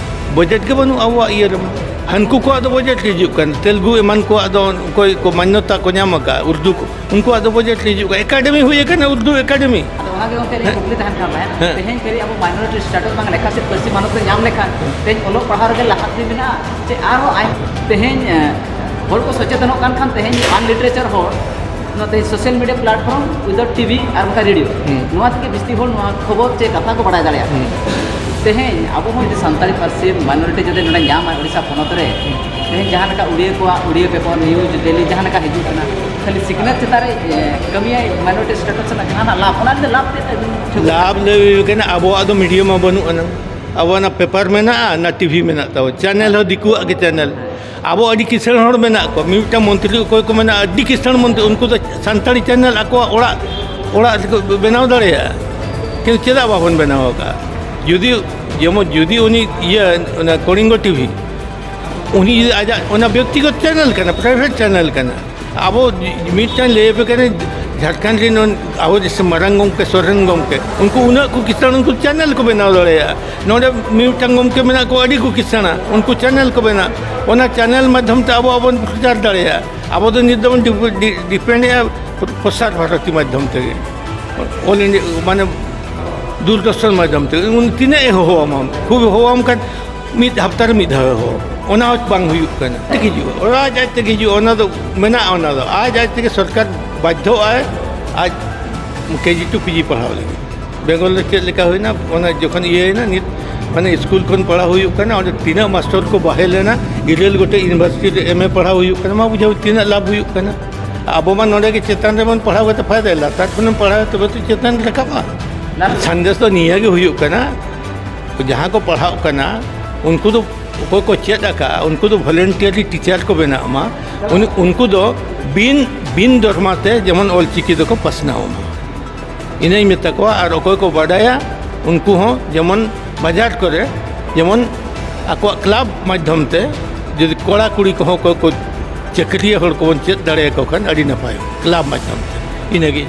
budget ᱜᱮ ᱵᱟᱹᱱᱩᱜᱼᱟ ᱟᱵᱚᱣᱟᱜ ᱤᱭᱟᱹ ᱨᱮᱢᱟ᱾ ᱦᱟᱱᱠᱩ ᱠᱚᱣᱟᱜ ᱫᱚ budget ᱦᱤᱡᱩᱜ ᱠᱟᱱ, ᱛᱮᱞᱜᱩ ᱮᱢᱟᱱ ᱠᱚᱣᱟᱜ ᱫᱚ ᱚᱠᱚᱭ ᱠᱚ ᱢᱟᱱᱱᱚᱛᱟ ᱠᱚ ᱧᱟᱢ ᱟᱠᱟᱫᱼᱟ ᱩᱨᱫᱩ ᱠᱚ, ᱩᱱᱠᱩᱣᱟᱜ ᱫᱚ budget ᱦᱤᱡᱩᱜ ᱠᱟᱱᱟ᱾ academy ᱦᱩᱭ ᱟᱠᱟᱱᱟ, ᱩᱨᱫᱩ academy᱾ ᱟᱫᱚ ᱚᱱᱟ ᱜᱮ ᱜᱚᱢᱠᱮ ᱟᱹᱞᱤᱧᱟᱜ ᱦᱮᱸ᱾ ᱠᱩᱠᱞᱤ ᱛᱟᱦᱮᱱ ᱠᱟᱱ ᱛᱟᱦᱮᱸᱫ, ᱦᱮᱸ᱾ ᱛᱮᱦᱮᱧ ᱠᱷᱟᱹᱞᱤ ᱟᱵᱚ minority status ᱵᱟᱝ ᱞᱮᱠᱷᱟ ᱥᱮ ᱯᱟᱹᱨᱥᱤ ᱢᱟᱱᱚᱛ ᱵᱚᱱ ᱧᱟᱢ ᱞᱮᱠᱷᱟᱱ ᱛᱮᱦᱮᱧ ᱚᱞᱚᱜ ᱯᱟᱲᱦᱟᱣ ᱨᱮᱜᱮ ᱞᱟᱦᱟ ᱤᱫᱤ ᱢᱮᱱᱟᱜᱼᱟ ᱪᱮ ᱟᱨᱦᱚᱸ ᱟᱭ-, ᱛᱮᱦᱮᱧ, ᱮ, ᱦᱚᱲ ᱠᱚ ᱥᱚᱪᱮᱛᱚᱱᱚᱜ ᱠᱟᱱ ᱠᱷᱟᱱ ᱛᱮᱦᱮᱧ unliterature ᱦᱚᱲ ᱱᱚᱛᱮ social media platform without T V ᱟᱨ ᱵᱟᱝᱠᱷᱟᱱ ᱨᱮᱰᱤᱭᱳ, ᱦᱩᱸ᱾ ᱱᱚᱣᱟ ᱛᱮᱜᱮ ᱵᱤᱥᱛᱤ ᱦᱚᱲ ᱱᱚᱣᱟ ᱠᱷᱚᱵᱚᱨ ᱪᱮ ᱠᱟᱛᱷᱟ ᱠᱚ ᱵᱟᱲᱟᱭ ᱫᱟᱲᱮᱭᱟᱜᱼᱟ᱾ ᱦᱩᱸ᱾ ᱛᱮᱦᱮᱧ ᱟᱵᱚ ᱦᱚᱸ ᱡᱩᱫᱤ ᱥᱟᱱᱛᱟᱲᱤ ᱯᱟᱹᱨᱥᱤ minority ᱡᱩᱫᱤ ᱱᱚᱰᱮ ᱧᱟᱢᱟ ᱳᱰᱤᱥᱟ ᱯᱚᱱᱚᱛ ᱨᱮ, ᱦᱩᱸ᱾ ᱛᱮᱦᱮᱧ ᱡᱟᱦᱟᱸ ᱞᱮᱠᱟ ᱩᱲᱤᱭᱟᱹ ᱠᱚᱣᱟᱜ ᱩᱲᱤᱭᱟᱹ paper news daily ᱡᱟᱦᱟᱸ ᱞᱮᱠᱟ ᱦᱤᱡᱩᱜ ᱠᱟᱱᱟ, ᱠᱷᱟᱹᱞᱤ ᱥᱤᱠᱷᱱᱟᱹᱛ ᱪᱮᱛᱟᱱ ᱨᱮ, ᱮ, ᱠᱟᱹᱢᱤᱭᱟᱭ minority status ᱨᱮᱱᱟᱜ ᱡᱟᱦᱟᱱᱟᱜ ᱞᱟᱵᱷ, ᱚᱱᱟ ᱨᱮᱱᱟᱜ ᱞᱟᱵᱷ ᱪᱮᱫ ᱟᱹᱵᱤᱱ ᱴᱷᱟᱹᱣᱠᱟᱹ ᱞᱟᱵᱷ ᱞᱟᱹᱭ ᱦᱩᱭᱩᱜ ᱠᱟᱱᱟ, ᱟᱵᱚᱣᱟᱜ ᱫᱚ media ᱢᱟ ᱵᱟᱹᱱᱩᱜ ᱟᱱᱟᱝ᱾ ᱟᱵᱚᱣᱟᱜ ᱚᱱᱟ paper ᱢᱮᱱᱟᱜᱼᱟ, ᱚᱱᱟ ᱴᱤ ᱵᱷᱤ ᱢᱮᱱᱟᱜ ᱛᱟᱵᱚᱱᱟ, channel ᱦᱚᱸ ᱫᱤᱠᱩᱣᱟᱜ ᱜᱮ channel᱾ ᱟᱵᱚ ᱟᱹᱰᱤ ᱠᱤᱥᱟᱹᱬ ᱦᱚᱲ ᱢᱮᱱᱟᱜ ᱠᱚᱣᱟ, ᱢᱤᱫᱴᱟᱝ ᱢᱚᱱᱛᱨᱤ ᱚᱠᱚᱭ ᱠᱚ ᱢᱮᱱᱟᱜᱼᱟ, ᱟᱹᱰᱤ ᱠᱤᱥᱟᱹᱬ ᱢᱚᱱᱛᱨᱤ, ᱩᱱᱠᱩ ᱫᱚ ᱥᱟᱱᱛᱟᱲᱤ channel ᱟᱠᱚᱣᱟᱜ ᱚᱲᱟᱜ, ᱚᱲᱟᱜ ᱨᱮᱠᱚ ᱵᱮᱱᱟᱣ ᱫᱟᱲᱮᱭᱟᱜᱼᱟ, ᱠᱤᱱᱛᱩ ᱪᱮᱫᱟᱜ ᱵᱟᱵᱚᱱ ᱵᱮᱱᱟᱣ ᱟᱠᱟᱫᱼᱟ? ᱡᱩᱫᱤ, ᱡᱮᱢᱚᱱ ᱡᱩᱫᱤ ᱩᱱᱤ ᱤᱭᱟᱹ, ᱚᱱᱟ ᱠᱚᱞᱤᱝᱜᱚ ᱴᱤ ᱵᱷᱤ, ᱩᱱᱤ ᱡᱩᱫᱤ ᱟᱡᱟᱜ ᱚᱱᱟ ᱵᱮᱠᱛᱤᱜᱚᱛ channel ᱠᱟᱱᱟ, private channel ᱠᱟᱱᱟ, ᱟᱵᱚ ᱢᱤᱫᱴᱟᱝ ᱞᱟᱹᱭ ᱟᱯᱮ ᱠᱟᱹᱱᱟᱹᱧ, ᱡᱷᱟᱲᱠᱷᱚᱸᱰ ᱨᱮᱱ ᱱᱚᱱ-, ᱟᱵᱚ ᱡᱮᱥᱮ ᱢᱟᱨᱟᱝ ᱜᱚᱢᱠᱮ ᱥᱚᱨᱮᱱ ᱜᱚᱢᱠᱮ, ᱩᱱᱠᱩ ᱩᱱᱟᱹᱜ ᱠᱚ ᱠᱤᱥᱟᱹᱬ, ᱩᱱᱠᱩ ᱪᱮᱱᱮᱞ ᱠᱚ ᱵᱮᱱᱟᱣ ᱫᱟᱲᱮᱭᱟᱜᱼᱟ᱾ ᱱᱚᱰᱮ ᱢᱤᱫᱴᱟᱝ ᱜᱚᱢᱠᱮ ᱢᱮᱱᱟᱜ ᱠᱚᱣᱟ, ᱟᱹᱰᱤ ᱠᱚ ᱠᱤᱥᱟᱹᱬᱟ, ᱩᱱᱠᱩ ᱪᱮᱱᱮᱞ ᱠᱚ ᱵᱮᱱᱟᱣ, ᱚᱱᱟ ᱪᱮᱱᱮᱞ ᱢᱟᱫᱽᱫᱷᱚᱢ ᱛᱮ ᱟᱵᱚ ᱟᱵᱚ ᱵᱚᱱ ᱯᱨᱚᱪᱟᱨ ᱫᱟᱲᱮᱭᱟᱜᱼᱟ᱾ ᱟᱵᱚ ᱫᱚ ᱱᱤᱛ ᱫᱚᱵᱚᱱ ᱰᱤᱯ-, ᱰᱤ-, ᱰᱤᱯᱮᱱᱰ ᱮᱫᱼᱟ ᱯᱨᱚᱥᱟᱨ ᱵᱷᱟᱨᱚᱛᱤ ᱢᱟᱫᱽᱫᱷᱚᱢ ᱛᱮᱜᱮ, ᱚᱞ ᱤᱱᱰᱤᱭᱟ, ᱢᱟᱱᱮ ᱫᱩᱨᱫᱚᱨᱥᱚᱱ ᱢᱟᱫᱽᱫᱷᱚᱢ ᱛᱮᱜᱮ᱾ ᱩᱱ ᱛᱤᱱᱟᱹᱜ ᱮ ᱦᱚᱦᱚᱣᱟᱢᱟ, ᱠᱷᱩᱵ ᱦᱚᱦᱚᱣᱟᱢ ᱠᱷᱟᱱ ᱢᱤᱫ ᱦᱟᱯᱛᱟ ᱨᱮ ᱢᱤᱫ ᱫᱷᱟᱣ ᱮ ᱦᱚᱦᱚ, ᱚᱱᱟ ᱦᱚᱸ ᱵᱟᱝ ᱦᱩᱭᱩᱜ ᱠᱟᱱᱟ᱾ ᱛᱮᱜᱮ ᱦᱤᱡᱩᱜᱼᱟ, ᱚᱱᱟ ᱟᱡ ᱟᱡ ᱛᱮᱜᱮ ᱦᱤᱡᱩᱜᱼᱟ, ᱚᱱᱟ ᱫᱚ ᱢᱮᱱᱟᱜᱼᱟ, ᱚᱱᱟ ᱫᱚ ᱟᱡ ᱟᱡ ᱛᱮᱜᱮ ᱥᱚᱨᱠᱟᱨ ᱵᱟᱫᱽᱫᱷᱚᱜ ᱟᱭ ᱟᱡ ᱠᱮᱡᱤ ᱴᱩ ᱯᱤᱡᱤ ᱯᱟᱲᱦᱟᱣ ᱞᱟᱹᱜᱤᱫ᱾ ᱵᱮᱝᱜᱚᱞ ᱨᱮ ᱪᱮᱫ ᱞᱮᱠᱟ ᱦᱩᱭᱱᱟ, ᱚᱱᱟ ᱡᱚᱠᱷᱚᱱ ᱤᱭᱟᱹᱭᱮᱱᱟ, ᱱᱤᱛ ᱢᱟᱱᱮ ᱥᱠᱩᱞ ᱠᱷᱚᱱ ᱯᱟᱲᱦᱟᱣ ᱦᱩᱭᱩᱜ ᱠᱟᱱᱟ, ᱚᱸᱰᱮ ᱛᱤᱱᱟᱹᱜ ᱢᱟᱥᱴᱚᱨ ᱠᱚ ᱵᱟᱦᱮᱞ ᱮᱱᱟ, ᱤᱨᱟᱹᱞ ᱜᱚᱴᱮᱡ ᱤᱭᱩᱱᱤᱵᱷᱟᱨᱥᱤᱴᱤ ᱨᱮ ᱮᱢ ᱮ ᱯᱟᱲᱦᱟᱣ ᱦᱩᱭᱩᱜ ᱠᱟᱱᱟ, ᱢᱟ ᱵᱩᱡᱷᱟᱹᱣ ᱛᱤᱱᱟᱹᱜ ᱞᱟᱵᱷ ᱦᱩᱭᱩᱜ ᱠᱟᱱᱟ᱾ ᱟᱵᱚ ᱢᱟ ᱱᱚᱰᱮ ᱜᱮ ᱪᱮᱛᱟᱱ ᱨᱮᱵᱚᱱ ᱯᱟᱲᱦᱟᱣ ᱠᱟᱛᱮ ᱯᱷᱟᱭᱫᱟ, ᱞᱟᱛᱟᱨ ᱠᱷᱚᱱᱮᱢ ᱯᱟᱲᱦᱟᱣ ᱛᱚᱵᱮ ᱛᱚ ᱪᱮᱛᱟᱱ ᱨᱮ ᱨᱟᱠᱟᱵᱼᱟ᱾ ᱥᱟᱸᱫᱮᱥ ᱫᱚ ᱱᱤᱭᱟᱹ ᱜᱮ ᱦᱩᱭᱩᱜ ᱠᱟᱱᱟ, ᱡᱟᱦᱟᱸ ᱠᱚ ᱯᱟᱲᱦᱟᱜ ᱠᱟᱱᱟ, ᱩᱱᱠᱩ ᱫᱚ ᱚᱠᱚᱭ ᱠᱚ ᱪᱮᱫ ᱟᱠᱟᱫᱼᱟ, ᱩᱱᱠᱩ ᱫᱚ ᱵᱷᱚᱞᱮᱱᱴᱤᱭᱟᱨᱞᱤ ᱴᱤᱪᱟᱨ ᱠᱚ ᱵᱮᱱᱟᱜ ᱢᱟ, ᱩᱱ-, ᱩᱱᱠᱩ ᱫᱚ ᱵᱤᱱ, ᱵᱤᱱ ᱫᱚᱨᱢᱟ ᱛᱮ ᱡᱮᱢᱚᱱ ᱚᱞᱪᱤᱠᱤ ᱫᱚᱠᱚ ᱯᱟᱥᱱᱟᱣ ᱢᱟ, ᱤᱱᱟᱹᱧ ᱢᱮᱛᱟ ᱠᱚᱣᱟ᱾ ᱟᱨ ᱚᱠᱚᱭ ᱠᱚ ᱵᱟᱰᱟᱭᱟ, ᱩᱱᱠᱩ ᱦᱚᱸ ᱡᱮᱢᱚᱱ ᱵᱟᱡᱟᱨ ᱠᱚᱨᱮ ᱡᱮᱢᱚᱱ ᱟᱠᱚᱣᱟᱜ ᱠᱞᱟᱵᱽ ᱢᱟᱫᱽᱫᱷᱚᱢ ᱛᱮ ᱡᱩᱫᱤ ᱠᱚᱲᱟ ᱠᱩᱲᱤ ᱠᱚᱦᱚᱸ ᱚᱠᱚᱭ ᱠᱚ ᱪᱟᱹᱠᱨᱤᱭᱟᱹ ᱦᱚᱲ ᱠᱚᱵᱚᱱ ᱪᱮᱫ ᱫᱟᱲᱮᱭᱟᱠᱚ ᱠᱷᱟᱱ ᱟᱹᱰᱤ ᱱᱟᱯᱟᱭᱚᱜᱼᱟ, ᱠᱞᱟᱵᱽ ᱢᱟᱫᱽᱫᱷᱚᱢ ᱛᱮ᱾ ᱤᱱᱟᱹᱜᱮ᱾